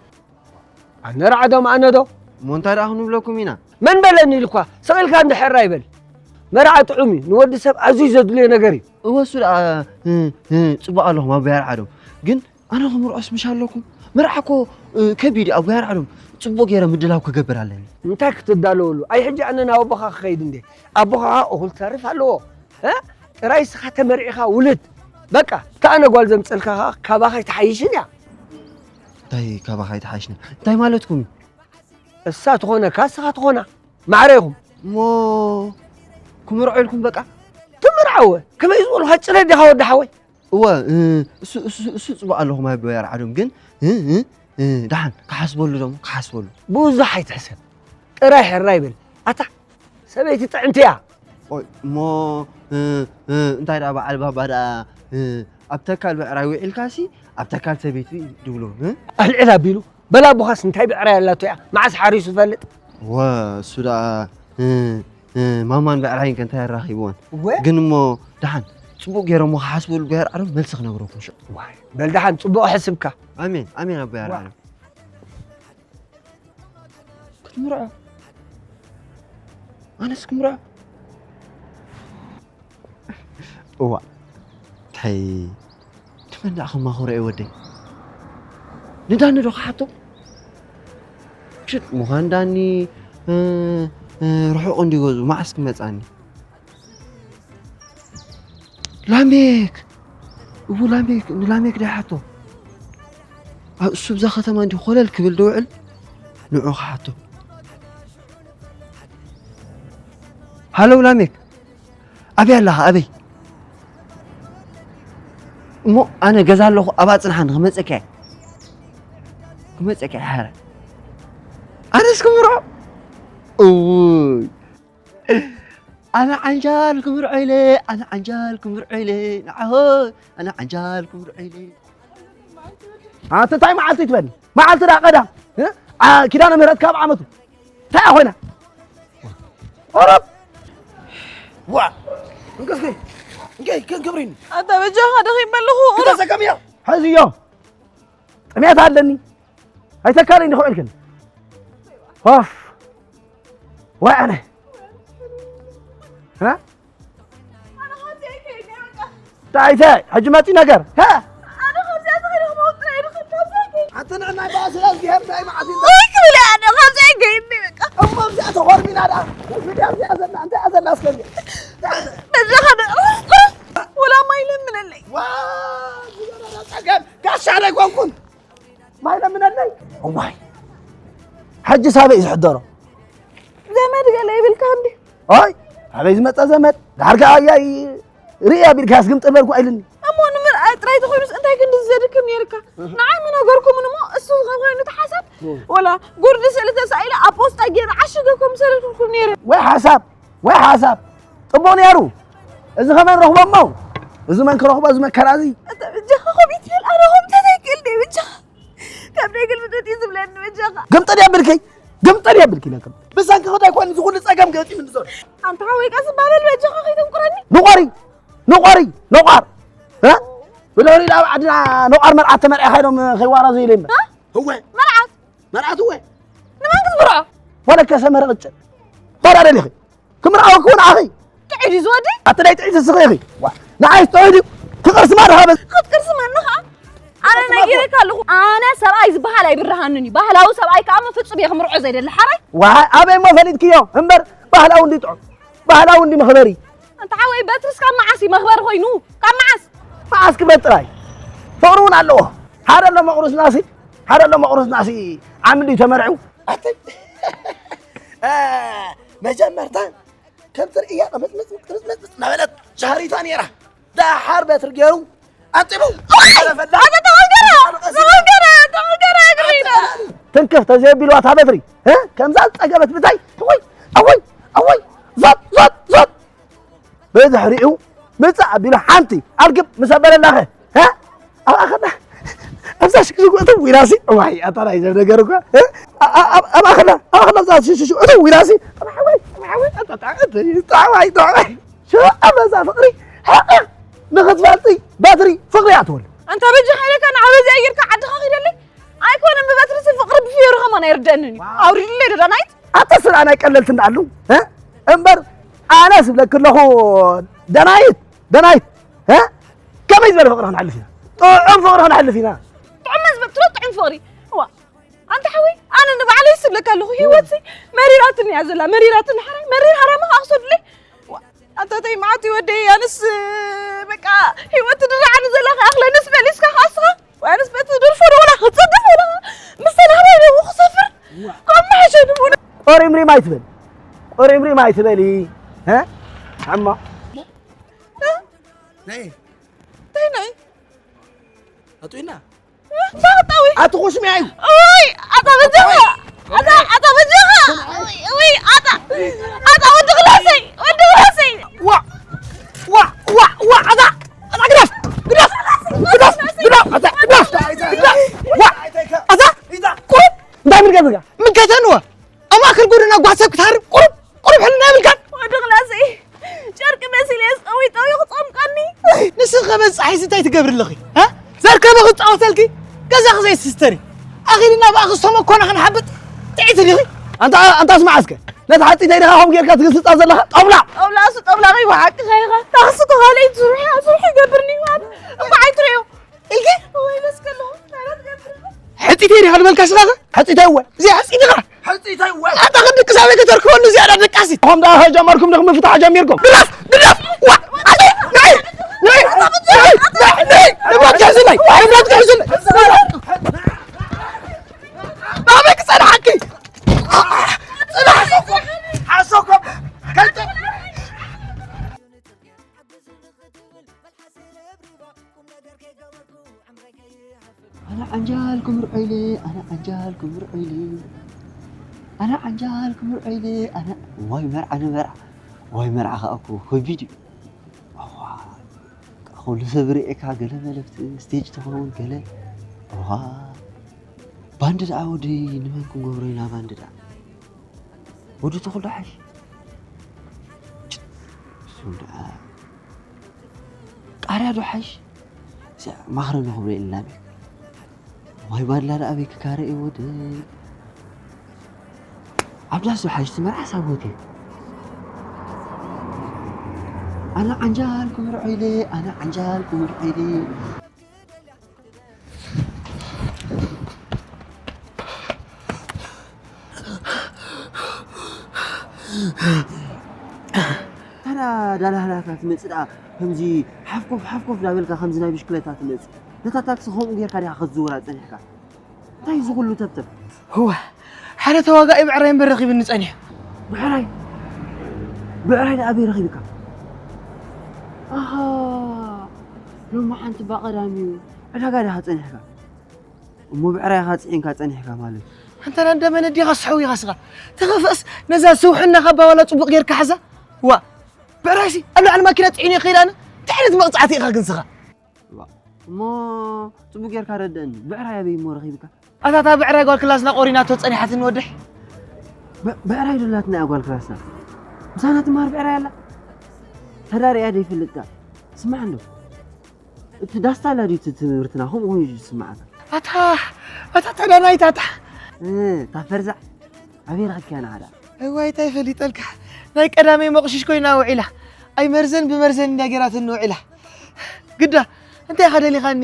ኣነ ርዓዶም ኣነ ዶ? እሞ እንታይ ደኣ ክንብለኩም ኢና? መን በለኒ ኢልኳ፣ ስቕ ኢልካ እንድሕር ኣይበል። መርዓ ጥዑም እዩ፣ ንወዲ ሰብ ኣዝዩ ዘድልዮ ነገር እዩ። እወ፣ እሱ ደኣ፣ እ፣ እ፣ ጽቡቕ ኣለኹም ኣቦይ ኣርዓዶም። ግን ኣነ ክምርዖስ ምሽ ኣለኩም? መርዓ እኮ፣ እ፣ ከቢድ እዩ ኣቦይ ኣርዓዶም። ጽቡቕ ገይረ ምድላው ክገብር ኣለኒ። እንታይ ክትዳለወሉ? ኣይ ሕጂ ኣነ ናብ ኣቦኻ ክኸይድ እንዴ? ኣቦኻ እኹል ተርፍ ኣለዎ። እ? ጥራይ እስኻ ተመርዒኻ ውልድ። በቃ፣ እታ ኣነ ጓል ዘምጸልካ ኸኣ ካባኻ ኣይትሓይሽን እያ። እንታይ ካባኻ ኣይትሓይሽን? እንታይ ማለትኩም እዩ? እሳ ትኾነካ፣ እስኻ ትኾና። ማዕረ ኢኹም። እሞ ክምርዖ ኢልኩም በቃ? ትምርዓወ። ከመይ ዝበሉኻ ጭረ ዲኻ ወዲ ሓወይ? እወ፣ እ፣ እሱ፣ እሱ፣ እሱ ጽቡቕ ኣለኹም ኣቦይ ኣርዓዶም፣ ግን፣ እ፣ እ፣ እ፣ ደሓን ክሓስበሉ ደሞ፣ ክሓስበሉ። ብዙሕ ኣይትሕሰብ። ጥራይ ሕራይ በል። ኣታ፣ ሰበይቲ ጥዕምቲ እያ። ኦይ፣ እሞ፣ እ፣ እ፣ እንታይ ደኣ በዓል ባባ ደኣ፣ እ፣ ኣብ ተካል ብዕራይ ውዒልካሲ፣ ኣብ ተካል ሰበይቲ ድብሎ፣ እ? ኣልዕል ኣቢሉ፣ በል ኣቦኻስ እንታይ ብዕራይ ኣላቶ እያ? መዓስ ሓሪሱ ይፈልጥ? ወ፣ እሱ ደኣ፣ እ፣ እ፣ ማማን ብዕራይን ከ እንታይ ኣራኺብወን? ወ? ግን እሞ፣ ደሓን፣ ጽቡቕ ገይሮሞ ክሓስበሉ ኣቦይ ኣርዓዶም መልሲ ክነግረኩም ሽዑ። ዋይ፣ በል ደሓን፣ ጽቡቕ ሕስብካ። ኣሜን፣ ኣሜን ኣቦይ ዋ። ኣርዓዶም። ክትምርዖ? ኣነስ ክምርዖ። እዋ፣ እንታይ ንመን ደኣ ከማኽሮ እየ ወደይ? ንዳኒ ዶ ክሓቶ? ሽጥ ምዃን ዳኒ፣ እ፣ እ፣ ርሑቕ እንዲ ገዝኡ መዓስ ክመጻኒ? ላሜክ! እቡ ላሜክ፣ ንላሜክ ዶ ይሓቶ? ኣብ እሱ ብዛ ከተማ እንዲ ኮለል ክብል ዶ ውዕል? ንዑ ክሓቶ። ሃለው ላሜክ! ኣበይ ኣለኻ? ኣበይ? እሞ ኣነ ገዛ ኣለኹ፣ ኣብኣ ጽንሓኒ፣ ክመጸካ እየ። ክመጸካ እየ፣ ሓረ። ኣነስ ክምርዖ? እውይ! ኣነ ዓንጃል ክምርዖ ኢለ፣ ኣነ ዓንጃል ክምርዖ ኢለ፣ ንዓሆ፣ ኣነ ዓንጃል ክምርዖ ኢለ። ኣቲ እንታይ መዓልቲ ትበል? መዓልቲ ደኣ ቀዳም፣ እ? ዓ-፣ ኪዳነ ምህረት ካብ ዓመቱ። እንታይ ኮይና? ኦሮብ! ዋ! እንቅስኪ! እንቀይ፣ ከን ክብሪኒ! ኣታ በጃኻ ደኺመ ኣለኹ፣ ኦሮብ! ክተሰከምዮ! ሕዝዮ! ጥሜት ኣለኒ። ኣይተካለይ እንዲኹ ዕልክን። ኦፍ! ዋይ ኣነ! እ? ኣነ ከምዚ ኣይከይድን እየ በቃ። እንታይ፣ እንታይ? ሕጂ መጺ ነገር። ሀ? ኣነ ከምዚኣ ተኸይደ ክመውጥ ጥራይ እየ፣ ከምዚ ኣይከይድን። ኣቲ ንዕናይ ባእሲ እግዚኣብሔር እንታይ መዓት እዩ? ወይ ክብል እየ ኣነ፣ ከምዚ ኣይከይድን እየ በቃ። እሞ ኣብዚኣ ተኾርሚና ደኣ። ሚድያ እዚኣ ዘላ፣ እንታይ እያ ዘላ እስከ እዚኣ? በጃኻ ዶ-፣ ወላ ማይ ለምነለይ። ዋ፣ ዝገበረ ጸገም፣ ጋሻ ዶ ኣይኮንኩን? ማይ ለምነለይ። እዋይ። ሕጂ ሳበይ ዝሕደሮ? ዘመድ ገለ ይብልካ እንዲ? ኣይ፣ ኣበይ ዝመጸ ዘመድ? ዳርጋ ኣያይ ርእያ ቢልካስ ግምጥል በልኩ ኣይልኒ። እሞ ንምርኣይ ጥራይ ተኾይኑስ እንታይ ክንዲ ዝዘድክም ነይርካ? እህ። ንዓይ ምነገርኩምን እሞ እሱ ካብ ኮይኑ እቲ ሓሳብ እህ። ወላ ጉርዲ ስእሊ ተሳኢለ ኣብ ፖስጣ ገይረ ዓሽገ ከም ዝሰደድኩልኩም ነይረ። ወይ ሓሳብ፣ ወይ ሓሳብ። ጽቡቕ ነይሩ። እዚ ኸመይ ንረኽቦ እሞ? እዚ መን ክረኽቦ እዚ መከራ እዚ? ኣታ በጃኻ ከምኡ ይትበል፣ ኣነ ከምኡ ተዘይክእል ድየ በጃኻ? ካብ ናይ ግልብጥጥ እዩ ዝብለኒ በጃኻ። ግምጥል የብልኪ፣ ግምጥል የብልኪ ኢለክም። ብሰንኪ ክዳይ ኮይኑ እዚ ኩሉ ጸገም ገጢሙኒ ዘሎ። ኣንታ ሓወይ ቀስ ባበል በጃኻ ከይተንቁረኒ። ንቆሪ፣ ንቆሪ፣ ነቋር። እ? ብድሕሪ ናብ ዓድና ነቋር መርዓት ተመርዒኻ ኢሎም ከይዋረዙ ኢለ እምበር። እ? እወ። መርዓት? መርዓት እወ። ንመን ክትምርዖ? ወለከ ሰመረ ቅጭ። ሆዳ ደሊኺ። ክምርዓወኪ እውን ኣኺ። ጥዑይ ድዩ ዝወዲ? ኣቲ ናይ ጥዑይ ትስኺ ኢኺ። ዋ፣ ንዓይስ ጥዑይ ድዩ? ክቕርሲ ማን ሃበ? ክትቅርሲ ማን ንኻ? ኣነ ነጊረካ ኣለኹ። ኣነ ሰብኣይ ዝበሃል ኣይብርሃንን እዩ። ባህላዊ ሰብኣይ ከኣ ፍጹም እየ ክምርዖ ዘይደሊ። ሓራይ? ዋ፣ ኣበይ እሞ ፈሊጥክዮ? እምበር ባህላዊ እንዲ ጥዑም። ባህላዊ እንዲ መኽበሪ። ኣንታ ሓወይ፣ በትርስ ካብ መዓስ እዩ መኽበሪ ኮይኑ? ካብ መዓስ? መዓስ ክብረት ጥራይ። ፍቕሪ እውን ኣለዎ። ሓደ ኣሎ መቑርስ ናሲ፣ ሓደ ኣሎ መቑርስ ናሲ ዓምዲ ተመርዒው። ኣተይ። እ፣ መጀመርታ ከም ትርእያ ቅምጥምጥ፣ ቅምጥምጥ እናበለት ጃህሪታ ነይራ። ደሓር በትሪ ገይሩ ኣንጢቡ። ኦይ! ተረፈላ። ኣታ ተቐንገረ! ተቐንገረ! ተቐንገረ! እግሪ! ትንክፍ ተዘየቢልዋ እታ በትሪ፣ እ? ከምዛ ዝጸገበት ብታይ? እወይ! እወይ! እወይ! ዞጥ! ዞጥ! ዞጥ! ብድሕሪኡ ምጻእ ኣቢሉ ሓንቲ ኣልግብ ምስ ኣበለናኸ፣ እ? ኣብኣ ከላ ኣብዛ ሽግሽግ እትው ኢላሲ፣ እዋይ፣ ኣታ ናይ ሰብ ነገር እኳ፣ እ? ኣ-፣ ኣ-፣ ኣብ-፣ ኣብኣ ከላ፣ ኣብኣ ከላ ኣብዛ ሽግሽግ እትው ኢላሲ፣ ጥማሓወይ፣ ጥማሓወይ፣ ኣታ፣ ኣታ፣ ጥማሓወይ፣ ጥማሓወይ። ሽዑ ኣብ በዛ ፍቕሪ፣ ሕቕ ንኽትፈልጢ በትሪ ፍቕሪ እያ ትወልድ። ኣንታ በጃኻ ኢለካ ንዓ በዚኣ ጌርካ ዓድኻ ኺደለይ። ኣይኮነን ብበትሪ ፍቕሪ ብፍዮሪ ከማን ኣይርደንን እዩ። ዋው። ኣውሪድለይ ዶ ዳናይት? ኣታ ስራ ናይ ቀለልቲ እንዳኣሉ፣ እ? እምበር ኣነ ስብለኪ ኣለኹ ደናይት፣ ደናይት፣ እ? ከመይ ዝበለ ፍቕሪ ክንሕልፍ ኢና? ጥዑም ፍቕሪ ክንሕልፍ ኢና። ጥዑም መዝበብ ትሎ ጥዑም ፍቕሪ። እዋ፣ ኣንታ ሓወይ፣ ኣነ ንባዕለይ ስብለካ ኣለኹ፣ ህይወትሲ መሪራትኒ እያ ዘላ፣ መሪራትኒ ሓራይ፣ መሪር ሃራማ ከኣ ክሰዱለይ። ዋ፣ ኣንታ ተይ መዓት ወደይ፣ ኣነስ በቃ ህይወት ትድርዓኒ ዘላ ከኣኽለንስ መሊስካ ከኣስኻ። ኣነስ በቲ ደርፎ ዶ ወላ ክጸደፍ ወላ ምስ ተናህራይ ዶ ክሰፍር? እዋ። ካብ መሓሸ ድቡነ። ቆሪምሪም ኣይትበል። ቆሪምሪም ኣይትበሊ። እ? ኣማ። እ? ናይ። እንታይ ናይ? ኣጥዊና? እ? ሳቕጣዊ። ኣቲ ኹሽሚ ኣዩ። ኦይ፣ ኣታ በጃኻ። ኣታ፣ ኣታ በጃኻ። ኦይ፣ ኦይ፣ ኣታ። ኣታ ወዲ ክላሰይ፣ ወዲ ክላሰይ። ዋ፣ ዋ፣ ዋ፣ ዋ፣ ኣታ። ኣታ ግደፍ፣ ግደፍ፣ ግደፍ፣ ግደፍ፣ ኣታ ግደፍ፣ ግደፍ። ዋ፣ ኣታ። ቁሩብ እንታይ ምልገት እያ? ምልገተን እዋ። ኣብ ማእከል ጎደና ጓሰብ ክትሃርም ቁሩብ፣ ቁሩብ ሕልና የብልካን። ወዲ ክላሰይ፣ ጨርቂ መሲለስ ጠውይ ጠውይ ክጸምቀኒ። ንስኺ ከ በዚ ጸሓይሲ እንታይ ትገብሪ ኣለኺ? እ? ዘርከበ ክጻወተልኪ? ገዛኺ ዘይትስተሪ? ኣኺሊ ናብ ኣኽስቶ መኮና ክንሓብጥ ጥዒቲ ዲኺ? ኣንታ፣ ኣንታ ስማዕ እስከ። ነቲ ሓፂተይ ዲኻ ከምኡ ጌርካ ትግስጻ ዘለኻ? ጣውላ! ጣውላ እሱ ጣውላ ከይ ብሓቂ ከይኻ። ታኽሲ እኮ ካልኣይ ዙርያ፣ ዙርያ ይገብርኒ ማለት። እኮ ኣይትርእዮ። ኢልኪ? ወይ መስቀል ኣለኹ። ታዲያ ትገብር? ሕፂተይ ዲኻ ዝበልካ ስኻ? ሕፂተይ እወ። እዚኣ ሕፂት ኢኻ? ሕፂተይ እወ። ኣታ ክድቅስ ኣበይ ከተርክበሉ እዚኣ ዳ ደቃሲት? እኹም ደኣ ከጀመርኩም ዲኹም ምፍታሕ ጀሚርኩም? ግደፍ! ግደፍ! ዋ! ኣይ! ናይ! ናይ! ናይ! ናይ! ንብረት ክሕዝለይ! ንብረት ክሕዝለይ! ኣበይ ክጸንሓኪ? ጽናሕ! ሓሶ እኮ! ከንቱ! ኣነ ዓንጃል ክምርዖ ኢለ፣ ኣነ ዓንጃል ክምርዖ ኢለ፣ ኣነ ዓንጃል ክምርዖ ኢለ፣ ኣነ ዋይ መርዓ ንመርዓ፣ ዋይ መርዓ ከኣ እኮ ከቢድ እዩ። ኣዋ፣ ኩሉ ሰብ ርእየካ ገለ መለፍቲ ስቴጅ ትኸውን ገለ። ኣዋ፣ ባንድ ደኣ ወዲ ንመን ክንገብሮ ኢና ባንድ ደኣ? ወዲ ተኽሉ ሓይሽ። እሱም ደኣ ቃርያ ዶ ሓይሽ? እዚኣ ማኽረኒ ክብሎ ኢልና ቤት። ዋይ ባድላ ደኣ ቤት ክካረ እዩ ወዲ። ኣብ ዳስ ዶ ሓይሽ ትመርዓ ሳብ ሆቴል። ኣነ ዓንጃል ክምርዖ ኢለ፣ ኣነ ዓንጃል ክምርዖ ኢለ። ታዲያ ዳላህላካ ትመጽእ ደኣ ከምዚ ሓፍኮፍ ሓፍኮፍ ዳበልካ ከምዚ ናይ ብሽክለታ ትመጽእ። ነታ ታክሲ ከምኡ ጌርካ ዲኻ ክትዝውራ ጸኒሕካ? እንታይ እዩ ዝኹሉ ተብተብ? እወ፣ ሓደ ተዋጋኢ ብዕራይ እምበር ረኺብኒ ጸኒሑ። ብዕራይ? ብዕራይ ደኣ ኣበይ ረኺብካ? ኣሃ፣ ሎሚ ሓንቲ እባ ቀዳም እዩ። ዕዳጋ ዲኻ ጸኒሕካ? እሞ ብዕራይኻ ጽዒንካ ጸኒሕካ ማለት እዩ። ኣንታ ናንዳ መን ኣዴኻ ስሕው ኢኻ ስኻ? ተኸፍእስ ነዛ ስውሕና ካባ ዋላ ጽቡቕ ጌርካ ሓዛ። ዋ፣ ብዕራይሲ ኣብ ልዕሊ ማኪና ጽዒኑ ይኸይድ ኣነ? እንታይ ዓይነት መቕጻዕቲ ኢኻ ግን ስኻ? ዋ፣ እሞ ጽቡቕ ጌርካ ረድአኒ። ብዕራይ ኣበይ እሞ ረኺብካ? ኣታ እታ ብዕራይ ጓል ክላስና ቆሪናቶ ጸኒሓትኒ ወድሕ። ብ-፣ ብዕራይ ዶ ኣላትና እያ ጓል ክላስና? ምሳና ትመሃር ብዕራይ ኣላ? ተዳሪያ ዶ ይፈልጥካ? ስማዕ እንዶ። እቲ ዳስታ ኣላ ድዩ እቲ ትምህርትና? ከምኡ ኮይኑ እዩ ዝስምዓካ። ኣታ፣ ኣታ ተዳናይት ኣታ። እ፣ እታ ፈርዛዕ። ኣበይ ረኺብካያ ንዓ ደኣ? እዋይ፣ እንታይ ፈሊጠልካ? ናይ ቀዳመይ መቑሽሽ ኮይና ውዒላ። ኣይ መርዘን ብመርዘን እንድያ ጌራትኒ ውዒላ። ግዳ፣ እንታይ ኢኻ ደሊኻኒ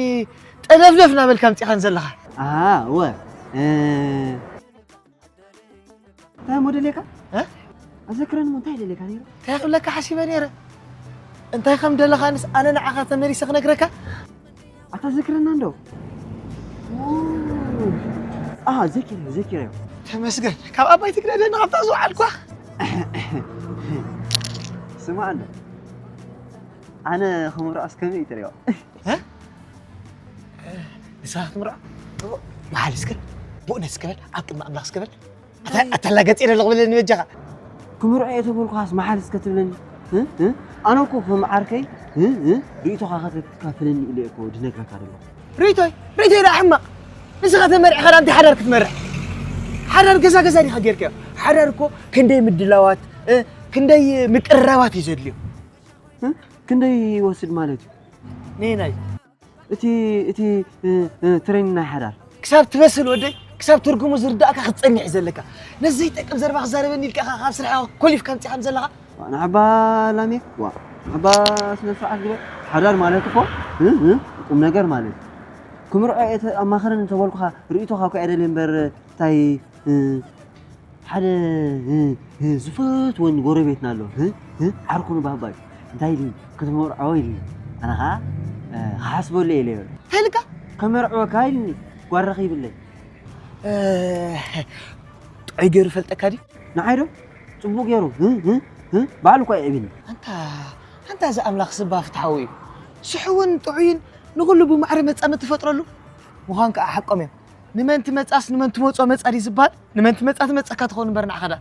ጠደፍደፍ እናበልካ ኣምጺኻኒ ዘለኻ? ኣሃ፣ እወ። እ፣ እንታይ እሞ ደልየካ? እ? ኣዘክረኒ እሞ እንታይ ደልየካ ነይሩ? እንታይ ክብለካ ሓሲበ ነይረ? እንታይ ከም ደለኻንስ ኣነ ንዓኻ ተመሊሰ ክነግረካ? ኣታ ዘክረና እንዶ? ኣሃ፣ ዘኪረዮ፣ ዘኪረዮ። ተመስገን። ካብ ኣባይ ትግደደኒ ካብታ ዝወዓልኳ። ስማዕ እንዶ። ኣነ ክምርዖስ ከመይ እዩ ትሪኦ? እ? ንስኻ ክትምርዖ? እዎ። መሓል እስከ፣ ብእውነት እስከ በል፣ ኣብ ቅድሚ ኣምላኽ እስከ በል። ኣታ-፣ ኣታላገጽ ኢለ ኣለኹ በለኒ በጃኻ። ክምርዖ እየ ተበልኩኻስ መሓል እስከ ትብለኒ? እ? እ? ኣነ እኮ ከም ዓርከይ፣ እ? እ? ርእይቶኻ ከተካፍለኒ ኢለ እኮ ድነግረካ ዘለኹ። ርእይቶይ? ርእይቶይ ደኣ ሕማቕ። ንስኻ ተመሪዕኻ ደኣ እንታይ ሓዳር ክትመርሕ? ሓዳር ገዛ ገዛ ዲኻ ጌርካዮ? ሓዳር እኮ ክንደይ ምድላዋት፣ እ? ክንደይ ምቅርራባት እዩ ዘድልዮ። እ? ክንደይ ይወስድ ማለት እዩ? ነየናይ? እቲ፣ እቲ፣ እ፣ እ፣ ትሬኒንግ ናይ ሓዳር። ክሳብ ትበስል ወደይ፣ ክሳብ ትርጉሙ ዝርዳእካ ክትጸንሕ እዩ ዘለካ። ነዚ ዘይጠቅም ዘረባ ክዛረበኒ ኢልካ ኢኻ ካብ ስራሕ ኮሊፍካ ኣምጺኻኒ ዘለኻ። ዋ፣ ንዓባ ላሜክ፣ ዋ፣ ንዓባ ስነ ስርዓት ግበር። ሓዳር ማለት እኮ፣ እ፣ እ፣ ቁም ነገር ማለት እዩ። ክምርዖ እየ ተ-፣ ኣማኽረኒ እንተበልኩኻ፣ ርእይቶኻ እኮ እየ ደልየ እምበር፣ እንታይ፣ እ፣ ሓደ፣ እ፣ እ፣ ዝፈትወኒ ጎረቤትና ኣሎ። እ፣ እ፣ ዓርኩ ንባባ እዩ። እንታይ ኢሉኒ? ክትመርዖ ኢሉኒ። ኣነ ኸዓ፣ እ፣ ክሓስበሉ እየ ኢለ። እንታይ ኢልካ? ከመርዕወካ ኢሉኒ። ጓል ረኺብለይ። እ፣ ጥዑይ ገይሩ ፈልጠካ ድዩ? ንዓይ ዶ? ጽቡቕ ገይሩ። እ፣ እ፣ እ፣ ባዕሉ እኳ የዕቢኒ። ኣንታ፣ ኣንታ እዚ ኣምላኽ ስባ ፍትሓዊ እዩ። ስሑውን ጥዑይን ንኹሉ ብማዕረ መጻምድቲ ፈጥረሉ። ምዃን ከኣ ሓቆም እዮም። ንመን ትመጻስ ንመን ትመጾ መጻ ድዩ ዝበሃል? ንመን ትመጻ ትመጸካ ትኸውን እምበር ንዓኻ ደኣ።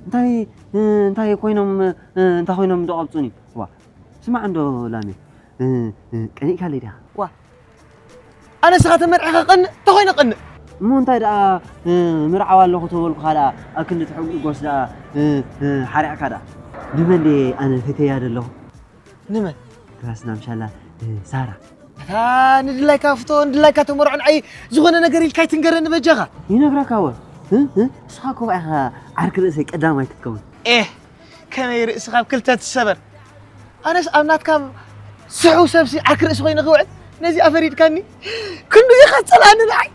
እንታይ፣ እ፣ እንታይ ኮይኖም፣ እ፣ እንታይ ኮይኖም ዶ ቀብጹኒ? ዋ፣ ስማዕ እንዶ ላሜ፣ እ፣ እ፣ ቀኒእካለይ ዲኻ? ዋ፣ ኣነ ስኻ ተመርዒኻ ቀንእ፣ እንተኾይነ ቀንእ። እሞ እንታይ ደኣ፣ እ፣ ምርዓው ኣለኹ ተበልኩኻ ደኣ፣ ኣብ ክንዲ ትሕጎስ ደኣ፣ እ፣ እ፣ ሓሪዕካ ደኣ። ንመን ድየ ኣነ ፈትየያ ዘለኹ? ንመን? ክላስና ምሻላ፣ እ፣ ሳራ። ኣታ ንድላይካ ፍቶ፣ ንድላይካ ተመርዖ፣ ንዓይ ዝኾነ ነገር ኢልካ ኣይትንገረኒ በጃኻ። ይነግረካ ወ፣ እ፣ እ፣ ንስኻ እኮ ኢኻ ዓርኪ ርእሰይ ቀዳማይ ክትከውን። ኤህ፣ ከመይ ርእሲ ካብ ክልተ ትሰበር። ኣነስ ኣብ ናትካ ስሑ ሰብሲ ዓርኪ ርእሲ ኮይነ ክውዕል፣ ነዚኣ ፈሪድካኒ። ክንዱ ኢኻ ትጸልኣኒ ንዓይ።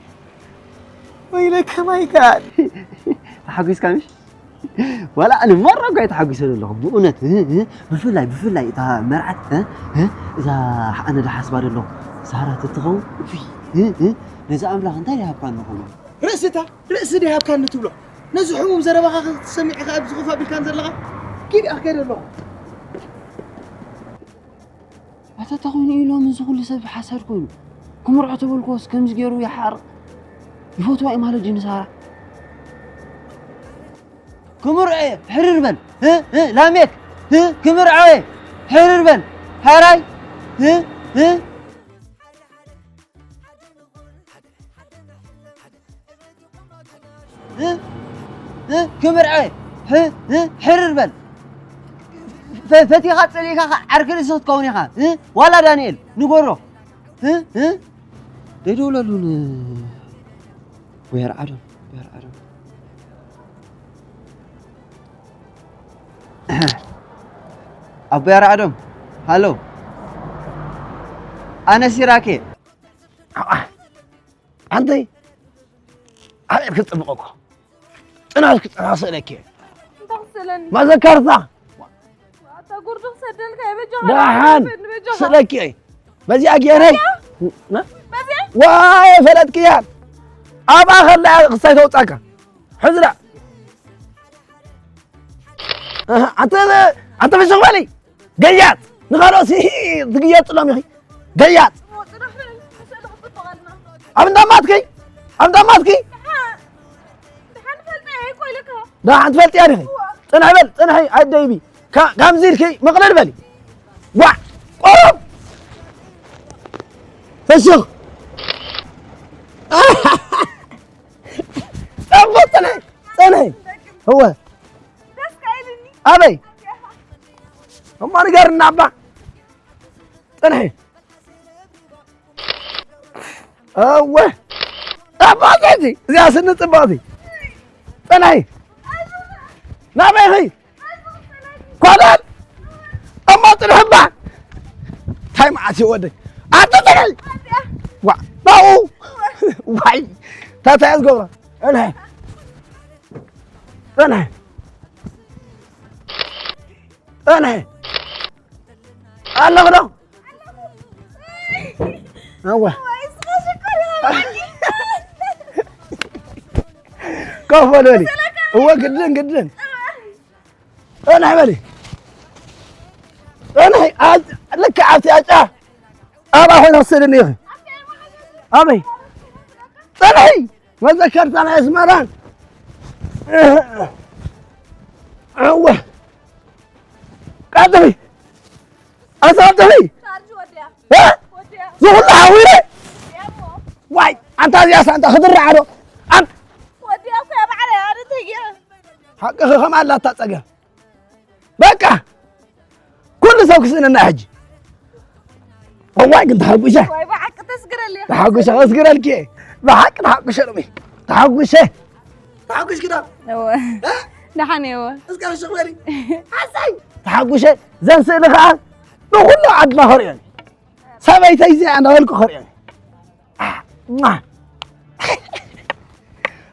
ወይለከ ማይ ጋድ። ተሓጒስካ ምሽ? ዋላ ኣነ ማራ እኳ እየ ተሓጒሰ ዘለኹ፣ ብእውነት፣ እ፣ እ፣ ብፍላይ፣ ብፍላይ እታ መርዓት፣ እ፣ እ፣ እዛ ኣነ ዝሓስባ ዘለኹ ሳራ ተትኸውን፣ እፉይ፣ እ፣ እ፣ ነዚ ኣምላኽ እንታይ ይሃብካ እንኸውን? ርእስታ፣ ርእሲ ዶ ይሃብካኒ ትብሎ? ነዚ ሕሙም ዘረባኻ ክትሰሚዕ ከኣ ብዝኽፋ ቢልካን ዘለኻ? ኪድ ኣኽከደ ኣለኹ። ኣታ ተኾይኑ ኢሎም እዚ ኩሉ ሰብ ሓሳድ ኮይኑ፣ ክምርዖ ተበልክዎስ ከምዚ ገይሩ ይሓርቕ። ይፈትዋ እዩ ማለት እዩ ንሳራ። ክምርዖ እየ፣ ሕርር በል። እ፣ እ፣ ላሜክ፣ እ፣ ክምርዖ እየ፣ ሕርር በል። ሓራይ፣ እ፣ እ። እ፣ እ፣ ክምርዐ፣ እ፣ እ፣ ሕርር በል። ፈ-፣ ፈቲኻ ጸሊእካ ኸ ዓርኪ ርእሲ ክትከውን ኢኻ። እ፣ ዋላ ዳንኤል፣ ንገሮ። እ፣ እ፣ ደይደውለሉን። ወየር ዓዶም፣ ወየር ዓዶም። ኣቦ ያርዓዶም፣ ሃሎ። ኣነ ሲራኬ። ኣንተይ፣ ኣቤት ክጽብቕ እኮ። ጽናት ክጽና ስእለኪ። እንታይ ክስእለኒ? መዘከርታ። ኣታ ጉርዲ ክሰደልካ እየ፣ በጃኻ ደሓን ንበጃኻ። ስእለኪ። በዚኣ ገይረይ። በዚኣ? ና? በዚኣ? ዋይ፣ ፈለጥክያን። ኣብኣ ከላ ክሳይ ተውጻካ። ሕዝራ። ኣሃ፣ ኣንተ፣ ኣንተ ፍሽኽ በሊ። ገያጽ። ንኻልኦት ሲ-፣ ትግየጽሎም ኢኺ። ገያጽ። እሞ ጽናሕ በል፣ ንስእሊ ክትጥበቓልና። ኣብ እንዳማትኪ? ኣብ እንዳማትኪ? ደሓን፣ ደሓን ፈልጠ እየ እኮ ኢለካ። ደሓን ትፈልጥያ ዲኺ? እዋ። ጽንሒ በል፣ ጽንሒ፣ ኣይደይቢ። ካ-፣ ከምዚ ኢልኪ ምቕልል በሊ። ዋዕ! ቆሮብ! ፍሽኽ! ጽቡቕ ጽንሒ፣ ጽንሒ። እወ። ደስ ከ ኢልኒ። ኣበይ? እሞ ንገርና እባ። ጽንሒ። እወ። ኣባ ዘዚ፣ እዚኣ ስኒ ጽብቕቲ። ጽንሒ። ናበይ ኺ? ኳዳል! እሞ ጽንሒ እባ። እንታይ መዓት እዩ ወደይ? ኣቲ ጽንሒ! ዋ፣ ባኡ! ዋይ! ታታ እያ ዝገብሮ። ጽንሒ። ጽንሒ። ጽንሒ። ኣለኹ ዶ? እወ። ኮፍ በል በሊ። እወ፣ ግድን፣ ግድን። ጽንሒ በሊ። ጽንሒ፣ ኣብ-፣ ልክዕ ኣብቲ ኣጫ ኣብኣ ኮይነ ክስእልኒ ኢኺ። ኣበይ? ጽንሒ! መዘከርታ ናይ ኣስመራን። እወ። ቀጥሪ። ኣሳጥሪ። ቻርጅ ወዲያ። እ? ወዲያ። ዝኹሉ ሓዊረ? ወዲያ እሞ። ዋይ፣ ኣንታ እዚኣ ሳንጣ ክትርዓ ዶ? ኣን- ወዲያ እኮ እያ ባዕለይ፣ ኣነ እንታይ ገይረ? ሓቅኺ ከምኣ ኣላታ ጸገም። በቃ። ኩሉ ሰብ ክስእነና ሕጂ። እዋይ ግን ተሓጒሰ። ዋይ ብሓቂ ተስግረል ኢኻ። ተሓጒሰ፣ ከስግረልኪ እየ። ብሓቂ ተሓጒሰ ሎሚ። ተሓጒሰ። ተሓጒስኪ ዶ? እወ። እ? ደሓን እየ፣ እወ። እስከ ፍሽኽ በሊ። ሓሳይ። ተሓጒሰ። ዘን ስእሊ ኸኣ ንኹሉ ዓድና ከርእዮን። ሰበይተይ እዚኣ እናበልኩ ከርእዮን። አ፣ ሟ።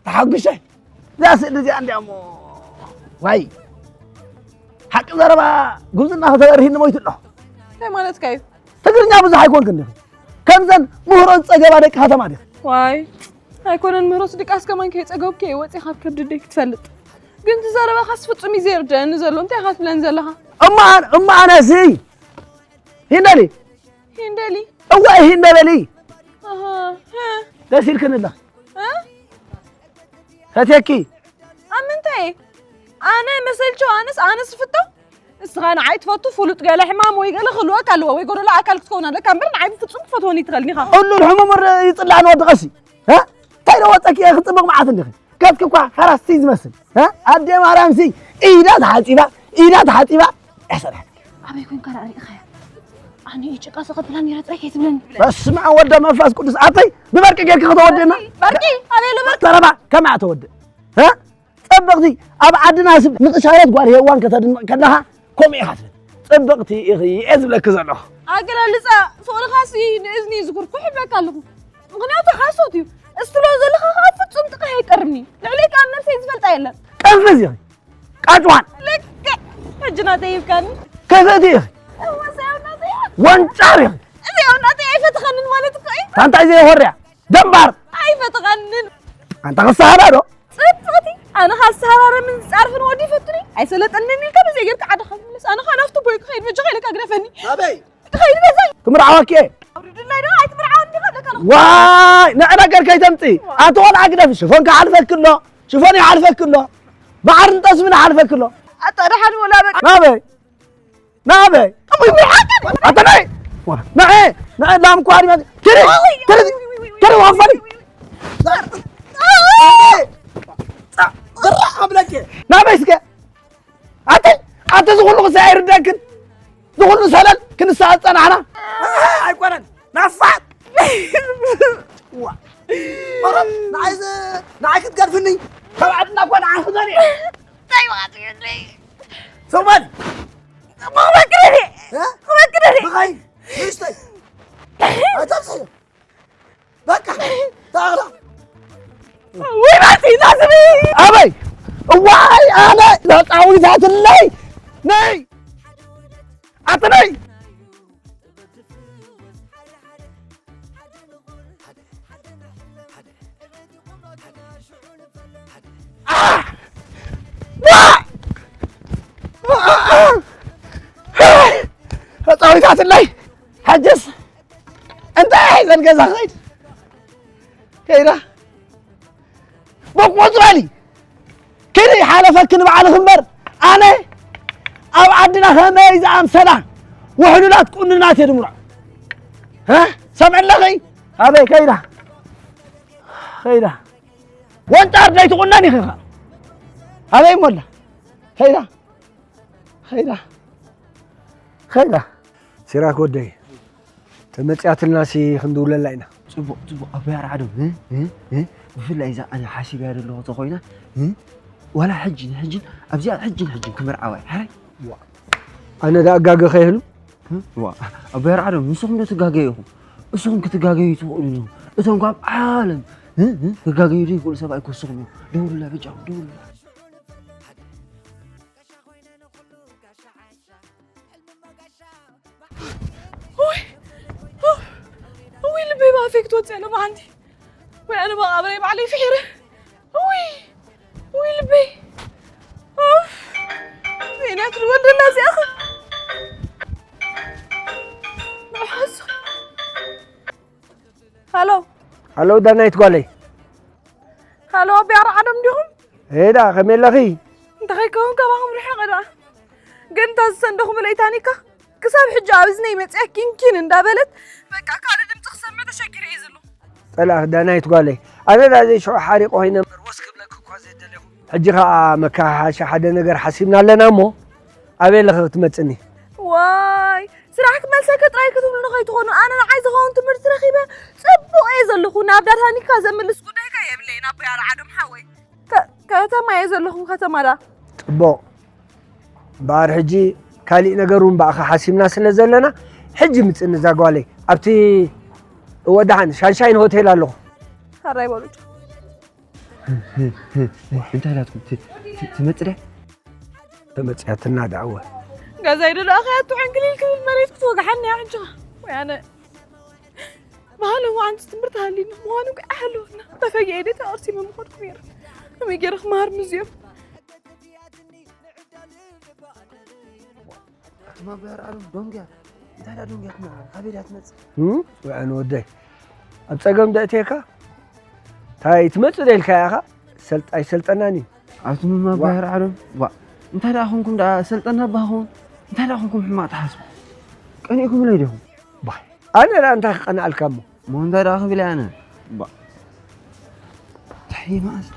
ተሓጒሰ። እዛ ስእሊ እዚኣ እንድያ እሞ። ዋይ። ሓቂ ዘረባ ጉብዝና ከተበርሂኒ ሞይቱ ኣሎ። እንታይ ማለትካ እዩ? ትግርኛ ብዙሕ ኣይኮንክን ዲኺ? ከምዘን ምህሮ ዝጸገባ ደቂ ከተማ ዲኺ? ዋይ፣ ኣይኮነን ምህሮስ ድቃስ ከማን ከይጸገብኩ እየ ወጺኣ ካብ ከብዲ ኣደይ ክትፈልጥ። ግን እቲ ዘረባኻስ ፍጹም እዩ ዘይርደኣኒ ዘሎ። እንታይ ኢኻ ትብለኒ ዘለኻ? እሞ ኣነ፣ እሞ ኣነሲ ሂንደሊ። ሂንደሊ? እወ ሂንደበሊ። ኣሃ፣ ሀ። ደስ ኢልክን ኣላ። እ? ፈትየኪ። ኣብ ምንታይ? ኣነ መሰልቸው ኣነስ፣ ኣነስ ዝፍቶ? ንስኻ ንዓይ ትፈቱ፣ ፍሉጥ ገለ ሕማም ወይ ገለ ክህልወካ ኣለዎ፣ ወይ ጎደሎ ኣካል ክትከውን ኣለካ እምበር፣ ንዓይ ብፍጹም ክትፈትወኒ ኣይትኽእልን ኢኻ። ኩሉ ሕሙም ር-፣ ይጽላእ ንወዲ ቀሺ። እ? እንታይ ዶ ወጸኪ፣ ክጽብቕ መዓት እንዲኺ። ገጽኪ እኳ ሓራስቲ ዝመስል። እ? ኣደ ማርያምሲ ኢዳ ተሓጺባ፣ ኢዳ ተሓጺባ፣ ኣይሰራሕን። ኣበይ ኮንካ ደኣ ርኢኻያ? ኣነ እዩ ጭቃ ዝቐብላ ነይረ ጥራይ ከይትብለኒ። በስመ ኣብ ወወልድ ወመንፈስ ቅዱስ። ኣተይ ብበርቂ ጌርኪ ከተወድእና? በርቂ? ኣበይ ኣሎ በርቂ? ዘረባ ከመይ ኣተወድእ? እ? ጽብቕቲ ኣብ ዓድና ስብ ንቕሻለት ጓል ሄዋን ከተድንቕ ከለኻ ከምኡ ኢኻ ትብል። ጽብቕቲ ኢኺ እየ ዝብለኪ ዘለኹ። ኣገላልጻ ፍቕርኻሲ ንእዝኒ ዝኩርኩሕ ይብለካ ኣለኹ። ምኽንያቱ ሓሶት እዩ። እስትሎ ዘለኻ ኸዓ ፍጹም ጥቕሕ ኣይቀርብኒ። ልዕለይ ከኣ ነብሰይ ዝፈልጣ የለን። ቀንፍዝ ኢኺ። ቃጭዋን። ልክዕ። ሕጂ ናተይ ይብካኒ። ከዘቲ ኢኺ። እወ፣ እዚኣ ናተይ እያ። ወንጫር ኢኺ። እዚኣ ናተይ ኣይፈትኸንን ማለት እኮ እዩ። ታንታይ ዘይኾርያ። ደንባር። ኣይፈትኸንን። ኣንታ ክሳሃዳ ዶ? ጽብቕቲ። ኣነ ካብ ዝተሃራረምን ዝጻርፍን ወዲ ይፈቱኒ። ኣይሰለጠንን ኢልካ ብዘይ ጌርካ ዓድኻ ምለስ። ኣነ ኸዓ ናብቲ ቦይ ክኸይድ በጃኻ ኢለካ ግደፈኒ። ኣበይ? ክኸይድ በዛ። ክምርዓወኪ እየ። ኣውርድላይ ዶ? ኣይትምርዓወኒ ዲኻ ኣለካ ኣለኹ። ዋይ፣ ንዕነገር ከይተምጽኢ። ኣንቲ ቆልዓ ግደፊ። ሽፎን ክሓልፈኪ ኣሎ። ሽፎን ይሓልፈኪ ኣሎ። ባሕርን ጠስምን ይሓልፈኪ ኣሎ። ኣታ ደሓን ወላ በቃ። ናበይ? ናበይ? ኣቦይ፣ ብሓቂ? ኣታ ናይ! ዋ፣ ናይ! ናይ! ላም እኮ ኣድማ-፣ ትሪ! ትሪ! ትሪ! ወፈሪ! ናበይ እስከ? ኣቲ፣ ኣቲ፣ እዚ ኩሉ ክሳዕ ኣይርደክን። እዚ ኩሉ ሰለል ክንሳቐ ዝጸናሕና። ኣይኮነን። ናፋጥ! ዋ። ኦሮ፣ ንዓይ ዝ-፣ ንዓይ ክትገድፍኒ? ካብ ዓድና እኮ ንዓይ ክዘር እየ። እንታይ ማለት እዩ? ሰው በል። ክበክረኒ። እ? ክበክረኒ። ብኸይ፣ ንእሽተይ። ኣይተብስዮ። በቃ፣ ታግላ። ወይ ባቲ፣ ናዝቢ። ኣበይ? እዋይ፣ ኣነ ለጣዊታትለይ። ነይ። ኣትነይ። ተጻዊታትለይ። ሕጅስ እንታይ ሒዘን ገዛ ክኸይድ? ከይዳ። በቆጽራሊ። ከይደ ይሓለፈኪ ንባዕልኺ እምበር፣ ኣነ ኣብ ዓድና ከመይ ዝኣምሰላ ውሕሉላት ቁንናት እየ ድምርዖ። ሀ? ሰምዒ ኣለኺ? ኣበይ ከይዳ? ከይዳ። ወንጫር ደይትቑነን ኢኺ ኸኣ። ኣበይ እሞ ኣላ? ከይዳ። ከይዳ። ከይዳ። ሲራክ ወደይ፣ ተመጽያትልናሲ ክንድውለላ ኢና። ጽቡቕ፣ ጽቡቕ። ኣቦይ ኣርዓዶም፣ እ? እ? እ? ብፍላይ እዛ ኣነ ሓሲብያ ዘለኹ ተኾይና፣ እ? ዋላ ሕጂ ንሕጂ፣ ኣብዚኣ ሕጂ ንሕጂ ክምርዓዋ እየ። ሕራይ? ዋ። ኣነ ደኣ ጋገ ከይህሉ? እ? ዋ። ኣቦይ ኣርዓዶም፣ ንስኹም ዶ ትጋገዩ ኢኹም? እስኹም ክትጋገዩ ትኽእሉ ኢኹም። እቶም ካብ ዓለም፣ እ? እ? ክጋገዩ ዘይክእሉ ሰባት ኣይኮስኹም እዮም። ደውሉላ በጃኹም፣ ደውሉላ። ውይ፣ ውይ፣ ልበይ ብኣፌ ክትወፅእ ኣለማ ሓንቲ። ወይ ኣነ መቓብረይ ባዕለይ ፍሒረ። ውይ፣ ውይ፣ ልበይ። ኡፍ፣ ዜና ክትወልደላ እዚኣኸ። ንሓሱ። ሃሎ። ሃሎ፣ ዳናይት ጓለይ። ሃሎ፣ ኣቢ ኣርዓዶም ዲኹም? ኤዳ፣ ከመይ ኣለኺ? እንተ ኸይከውን ካባኹም ርሒቐ ደኣ። ግን እታ ዝሰንደኹምለይ ታኒካ ክሳብ ሕጂ ኣብ እዝነይ መጺኣ ኪንኪን እንዳበለት፣ በቃ ካልእ ድምጺ ክሰምዕ ተሸጊረ እየ ዘለኹ። ጸላእኺ ዳናይት ጓለይ። ኣነ ደኣ ዘይሽዑ ሓሪቑ ኮይነ እምበር ወስ ክብለኪ እኳ ዘይደለኹ። ሕጂ ኸኣ መከሓሓሻ ሓደ ነገር ሓሲብና ኣለና እሞ፣ ኣበይ ኣለኺ ክትመጽኒ? ዋይ፣ ስራሕ ክመልሰኪ ጥራይ ክትብሉኒ ከይትኾኑ፣ ኣነ ንዓይ ዝኸውን ትምህርቲ ረኺበ ጽቡቕ እየ ዘለኹ። ናብ ዳታኒካ ዘምልስ ጉዳይካ የብለይን ኣቦይ ኣርዓዶም ሓወይ። ከ-፣ ከተማ እየ ዘለኹ፣ ከተማ ዳ? ጽቡቕ። እምበኣር ሕጂ ካሊእ ነገር እውን ብኣኻ ሓሲብና ስለ ዘለና፣ ሕጂ ምጽኒ እዛ ጓለይ። ኣብቲ፣ እወ ደሓን፣ ሻንሻይን ሆቴል ኣለኹ። ሕራይ በሉ። እንታይ ኢላትኩም? ት-፣ ት-፣ ትመጽእ ድያ? ተመጽያትና ደኣ እወ። ገዛይ ዶ ደኣ ከያቱ ዕንክሊል ክብል መሬት ክትወግሓኒ እያ ሕጂ። ወይ ኣነ። ባህሊ እዋ ሓንቲ ትምህርቲ ሃልዩኒ ምዃኑ እኮ ኣይሃለወና። ተፈጊኤ ድየ ተቐርሲመ ምኾንኩ ነይረ። ከመይ ገይረ ክመሃር ምስዚኦም? ኣቲ ማባያር ኣሎም ዶንግያ፣ እንታይ ደኣ ዶንግያ ትመ-፣ ካበይ ደኣ ትመጽእ? እም? ወይ ኣነ ወደይ፣ ኣብ ጸገም ደእትየካ? እንታይ ትመጽእ ዶ ኢልካያ ኢኻ? ሰልጥ-፣ ኣይሰልጠናን እዩ። ኣቲ ማባያር ኣሎም፣ ዋ፣ እንታይ ደኣ ኾንኩም ደኣ ሰልጠና ባኹም? እንታይ ደኣ ኾንኩም ሕማቕ ትሓስቡ? ቀኒእኩምለይ ዲኹም? ባይ፣ ኣነ ደኣ እንታይ ክቐንኣልካ እሞ? እሞ እንታይ ደኣ ክብል እየ ኣነ? ባ-፣ እንታይ መዓስ?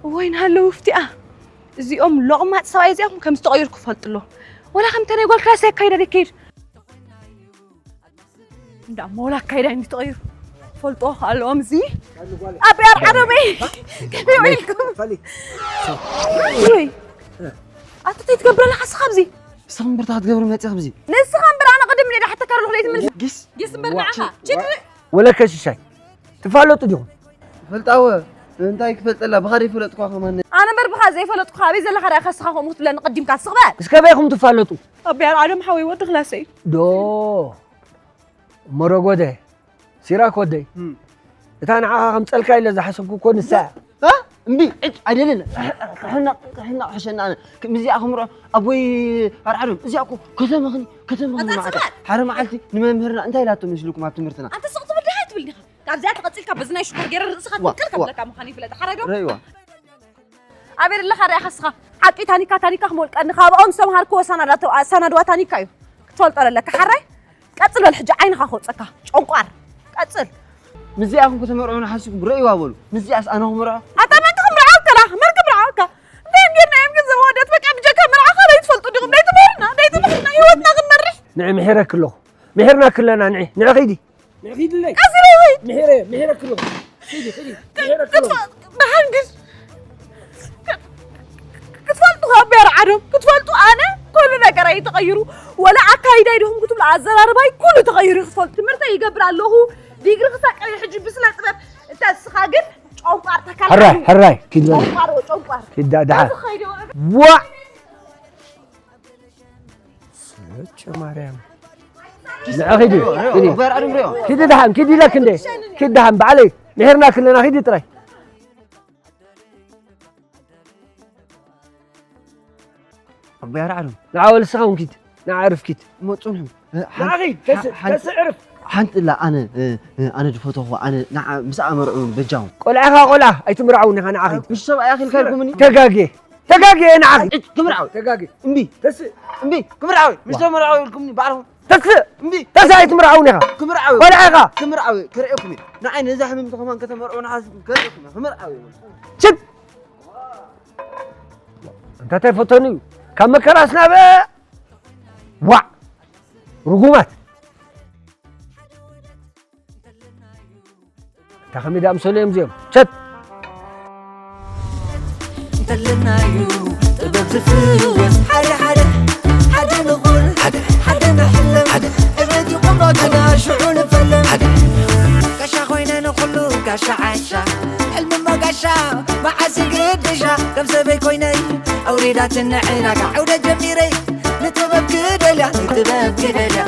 እዋይ፣ ንሃለዉ ፍቲኣ። እዚኦም ሎቕማጽ ሰብኣይ እዚኣኹም ከም ዝተቐየርኩ ክፈልጡ ኣለዎም። ወላ ከምተ ናይ ጓል ክላስ ኣካይዳ ደይከይድ። እንዳ እሞ ወላ ኣካይዳ እንዲ ተቐይሩ። ፈልጦ ኣለዎም እዚ ኣብ ያር ዓረበይ ከመይ ውዒልኩም? ውይ ኣቶ እንታይ ትገብር ኣለኻ ንስኻ ኣብዚ? ንስኻ እምበር ትገብር መፂእኻ ኣብዚ። ንስኻ እምበር ኣነ ቅድም ኢለ ሓተካ ኣለኹ ለይትምልስ። ጊስ ጊስ እምበር ንዓኻ ችግር ወለከ ሽሻይ ትፋለጡ ዲኹም? ፈልጣወ እንታይ ክፈልጠላ ብኻደ ይፈለጥኳ ከማን ኣነ እምበር ብኻ ዘይፈለጥኩ ኣበይ ዘለኻ ዳ ከስኻ ከምኡ ክትብለኒ ቅዲምካ ስቕ በል። እስከ በይኹም ትፋለጡ? ኣብ ያር ዓለም ሓወይ ወዲ ክላሰይ ዶ መረጎደ ሲራክ ወደይ እታ ንዓኻ ከምፀልካ ኢለ ዝሓሰብኩ እኮ ንሳ እያ። እ? እምቢ ዕጭ ኣይደልን። ክሕነቕ ክሕነቕ ሕሸና ኣነ። ክ- ምስዚኣ ክምርዖ ኣቦይ ኣርዓዶም እዚኣ እኮ ከተመኽኒ ከተመኽኒ ኣታ መዓልታ ጽባል! ሓደ መዓልቲ ንመምህርና እንታይ ኢላቶ መስልኩም ኣብ ትምህርትና? ኣንተ ስቕ ትብል ዲኻ ኣይትብል ዲኻ? ካብዚኣ ተቐጺልካ በዚ ናይ ሽኮር ገይረ ርእስኻ ዋ፣ ትንቅል ዋ። ከብለካ ምዃኑ ይፍለጥ። ሓራይ ዶ? ረእይዋ። ኣበይ ኣለኻ ርኣኻ እስኻ? ሓቂ ታኒካ ታኒካ ክመልቀኒ ካብኦም ዝተምሃርክዎ ኣሳናዳተው ኣሳናድዋ ታኒካ እዩ ክትፈልጦ ኣለካ። ሓራይ ቀጽል በል ሕጂ ዓይንኻ ክወጸካ ጨንቋር ቀጽል። ምስዚኣ ኢኹም ከተመርዑ ንሓስኩም ረእይዋ በሉ። ምስዚኣስ ኣነ ክምርዖ? ኣታ መን ክምርዓው ከላ መን ክምርዓው ከ እንታይ ጌርና እዮም ግን ዘዋደት በቃ ብጀካ መርዓ ካልኣይ ትፈልጡ ዲኹም ናይ ትምህርና ናይ ትምህርና ህይወትና ክንመርሕ ንዒ ምሒረኪ ኣለኹ ምሒርናኪ ኣለና ንዒ ንዒ ኺዲ ንዒ ኺድለይ ቀዚረ ወይ ምሒረ ምሒረኪ ኣለኹ ኺዲ ኺዲ ምሒረኪ ኣለኹ ክትፈ- ብሓንግድ ክትፈልጡ ካብ ብሔር ዓዶም ክትፈልጡ ኣነ ኩሉ ነገር እዩ ተቐይሩ ወላ ኣካይዳይ ዲኹም ክትብሉ ኣዘራርባይ ኩሉ ተቐይሩ እዩ ክትፈልጡ ትምህርተይ ይገብር ኣለኹ ዲግሪ ክሳቀ ሕጂ ብስነ ጥበብ እንተ እስኻ ግን ጨንቋር ተካል ሕራይ ሕራይ ኪድ በል ጨንቋር ጨንቋር ኪድ ዳ- ደሓን ዝኸይደ ወረ ዋ ስጭ ማርያም ንዓ ኺዲ ኺዲ በር ኣድም ሪኦ ኪዲ ደሓን ኪዲ ኢለክ እንደ ኪዲ ደሓን ባዕለይ ምሒርና ክለና ኺዲ ጥራይ ኣቦይ ኣርዓዶም ንዓ ወልስኻ እውን ኪድ ንዓ ዕርፍ ኪድ እሞ ጽንሑ ንዓ ኺድ ተስ- ተስዕርፍ ሓንቲ ላ ኣነ ኣነ ዝፈተኹ ኣነ ንዓ ምስ ኣመርዑ በጃኹም ቆልዓኻ ቆልዓ ኣይትምርዓውን ኢኻ ንዓ ኺድ ምስ ሰብኣይ ኣኺልካ ኢልኩምኒ ተጋግየ ተጋግየ ንዓ ኺድ እጭ ክምርዓዊ ተጋግየ እምቢ ተስእ እምቢ ክምርዓዊ ምስ ተመርዓዊ ኢልኩምኒ ባዕልኹም ተስእ እምቢ ተስእ ኣይትምርዓውን ኢኻ ክምርዓዊ ቆልዓ ኢኻ ክምርዓዊ ክርእየኩም እየ ንዓይ ነዛ ሕምምቲ ከማን ከተመርዑ ንሓስኩም ከርእየኩም እየ ክምርዓዊ ሽት እንታታይ ፈተኑ እዩ ካብ መከራስ ናብ ዋዕ ርጉማት እታ ከመይ ዳኣምሰሉ እዮም እዚኦም ቸት እንተለናዩ ጥበብ ዝፍወስ ሓደ ሓደ ሓደ ንኹል ሓደ ንሕለም ዕብየት ይኹኖ ተጋሽዑ ንፈለም ሓደ ጋሻ ኮይነ ንኹሉ ጋሻ ዓሻ ሕልምማ ጋሻ መዓስ ይግድሻ ከም ሰበይ ኮይነይ ኣውሪዳትኒ ዕላጋ ዕውደ ጀሚረይ ንጥበብ ክደልያ ንጥበብ ክደልያ